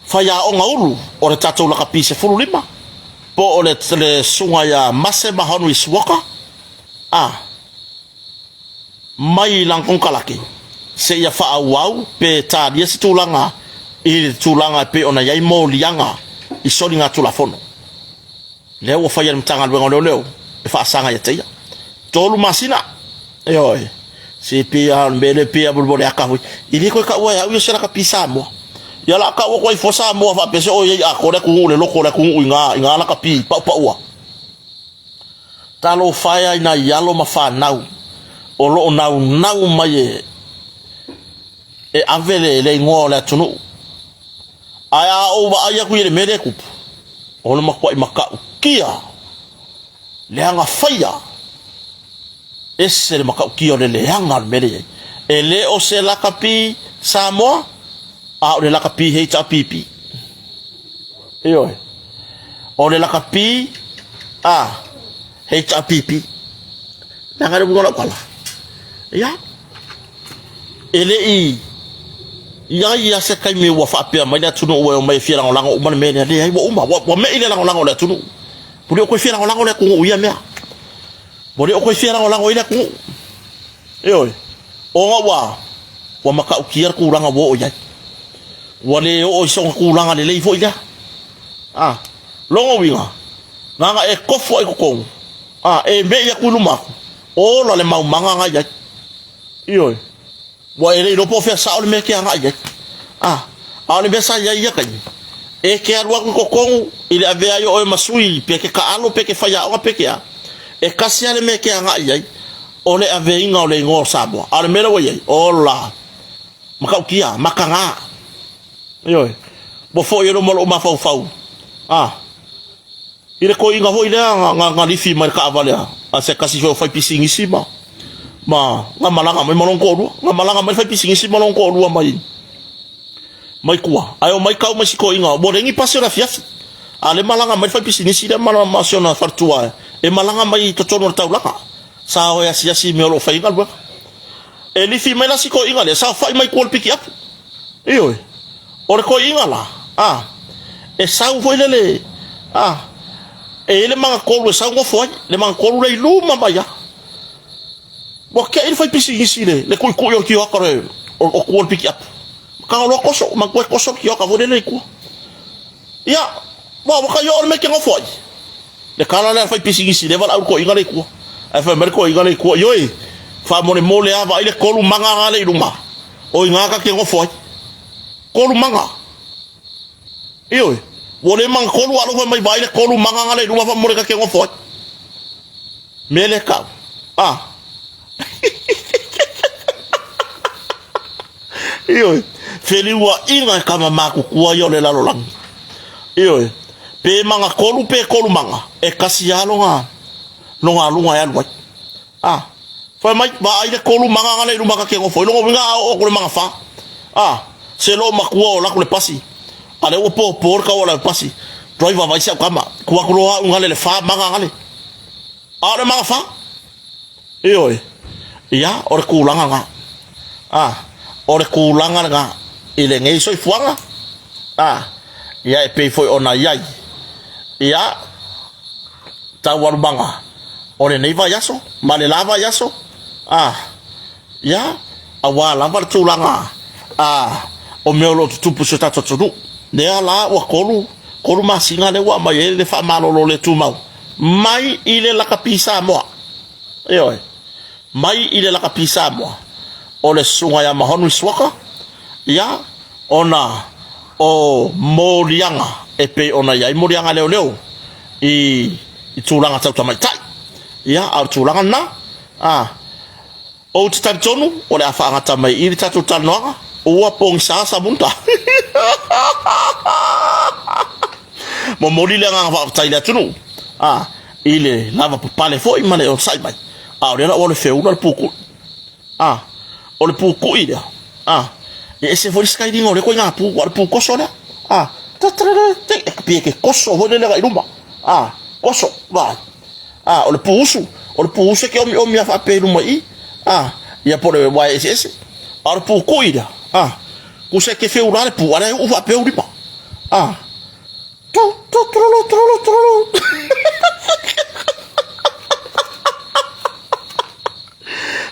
faiaoga ulu o le tatou lakapi 15 po o le, le susuga ia Mase Mahonri Walker a mai lana konekarate seia faaauau pe talia se tulaga i le tulaga e pei ona i ai moliaga i soligatulafono. Lea ua faia e le Matagaluega o Leoleo e faasaga ia te ia. 3 masina. Ioe. Se pei lava o le mea lea pei lava o le aka foi. E le toe taua e au ia se lakapi Samoa. Ia la tau atu ai fua Samoa faapea se oi ai atoa le atunuu le loto o le atunuu i ngā, i ngā lakapi paʻupaʻua. Talofa e ai nai alo ma fanau o lo o naunau mai e, e ave le, le igoa o le atunuu. Ae a ou vaai atu i le mea lea e tupu, o le matuai matautia, leaga faia, ese le matautia o le leaga o le mea lea e i ai. E le o se lakapi Samoa, a o le lakapi HRPP. Ioe. O le lakapi a HRPP. Leaga le uiga o lau tala. Ia. E le i i ai ia se taimi ua faapea mai le atunuu ua e omai e fia lagolago uma le mea lea. Leai, ua uma. Ua, ua me'i le lagolago o le atunuu. Ua le o toe fia lagolago le atunuu i ia mea. Ua le o toe fia lagolago i le atunuu. Ioe. Ona ua, ua matautia le tulaga ua oo i ai. Ua le oo i sona tulaga lelei foi lea. A, lona uiga, na ona e tofu ai i totonu, a, e me'i atu i luma atu, ola le maumaga na i ai. Ioe. Ua e le iloa po o fea sao le mea e te agai i ai. A, a o le mea sa i ai i ia taimi, e te alu atu i totonu i le avea ai o oe ma sui, pe te taalo, pe te faiaoga, pe te a, e tasi lava le mea e te agai i ai, o le aveina o le igoa o Samoa. A o le mea lea ua i ai, ola, matautia, mataga. Ioe. Ua foi ai loma o lou mafaufau. A, i le toeaina foi lea na, na, na lifi mai le taavale a, a se tasi foi o faipisinisi ma, ma na malaga mai ma lona toalua. Na malaga mai le faipisinisi ma lona toalua mai, mai tua. Ae omai tau mai si toeaina, ua leai ni pasi o le afiafi. A o lea e malaga mai le faipisinisi lea ma, ma si ona faletua e malaga mai i totonu o le taulaga. Sa o e asiasi i mea o lo o fai ai galuega. E lifi mai la si toeaina lea, saofai mai tua o le pikiapu. Ioe. O le toeaina la, a, e sau foi lele, a, e i ai le magatolu e sau nofo ai, le magatolu lea i luma mai lava. Ua te'i le faipisinisi i le, le tuitui o le tioata o le, o, o tua o le pikiapu. Tago loa toso, manatua e toso le tioata foi lele i tua. Ia, ua, ua tai oo le mea e te nofo ai. Le tala lea a le faipisinisi lea valaau i le toeaina lea i tua. Ae fai mai le toeaina lea i tua, Ioe, faamolemole lava, vaai le tolu maga na lea i luma, o i ina ta te nofo ai. Tolu maga. Ioe, ua le magatolu a o lou fai mai, vaai le tolu maga na lea i luma faamolemole ta te nofo ai. Mea lea tau. Ah. Ioe, feliuaiga e kama matutua ia o le lalolagi. Ioe, pe magatolu pe tolu maga, e tasi lava lona, lona aluga e alu ai. Ah, fai mai, vaai le tolu maga na le i luma ta te nofo ai, lona uiga a oo atu le magafa. Ah, se loo matua o laku le pasi, a lea ua popo le tau o lau pasi, driver vaai si au tama, tu atu loa au gale le fa maga gale. A o le magafa. Ioe. Ia, o le tulaga lena. A, o le tulaga lena i lenei soifuaga. A, ia e pei foi ona i ai. Ia, taualumaga o lenei vaiaso ma le la vaiaso. A, ia, aua lava le tulaga a, o mea o lo o tutupu i si o tatou atunuu. Lea la ua 3 masina lea ua aumai ai le faamalolo le tumau mai i le lakapi Samoa. Ioe, mai i le lakapi Samoa, o le susuga ia Mahonri Swaka, ia, ona o moliaga e pei ona i ai moliaga leoleo i, i tulaga tau tamaitai. Ia, a o le tulaga lena, a, Ou te talitonu o le a faagata mai i i le tatou talanoaga, ua pogisa Samunda. Momoli le agaga faafetai i le atunuu, a, i le lavapapale foi ma le onosai mai. A o lea la ua o le feula le pukui. A, o le pukui lea, a, e ese foi le sikailiga o lea ituaiga pu, aua o le pu koso lea. A, tatararara, e pei e te koso foi lele agai i luma. A, koso, vaai. A, o le pu usu, o le pu usu e te omiomi lava faapea i luma i i. A, ia po o le uaea eseese. A o le pukui lea, a, tusa e te feula le pu, a o lea e uu faapea ou lima. A, tu, tu, tururu, tururu, tururu.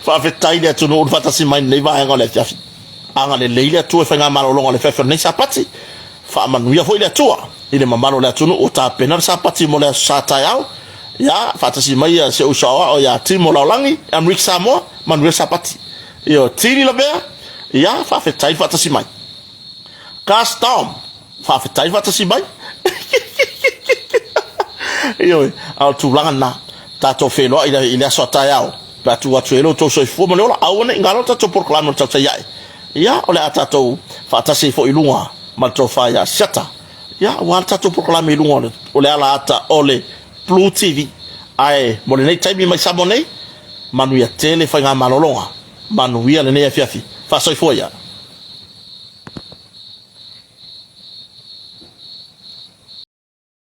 Faafetai le atunuu i le faatasi mai i lenei vaega o le afiafi. Agalelei le Atua i faigamalologa o le afiafi o lenei Sapati. Faamanuia foi le Atua i le mamalu o le atunuu ua tapena le Sapati mo le Aso Sa taeao. Ia, faatasi mai si ou uso aoao ia Timo Laolagi, Amerika Samoa, manuia le Sapati. Ioe, Tili Lavea, ia, faafetai le faatasi mai. Custom, faafetai faatasi mai. Ioe, a o le tulaga lena. Tatou feiloai i le aso a taeao, pe a tuu atu e lo outou soifua ma le ola, aua ne i galo le tatou polokalame o le tautai ae. Ia, o le a tatou faatasi ai foi i luga ma le tofa ia Siata. Ia, aua le tatou polokalame i luga o le ala ata o le Blue TV. Ae mo lenei taimi mai Samoa nei, manuia tele faigamalologa, manuia lenei afiafi. Faasoifua ia.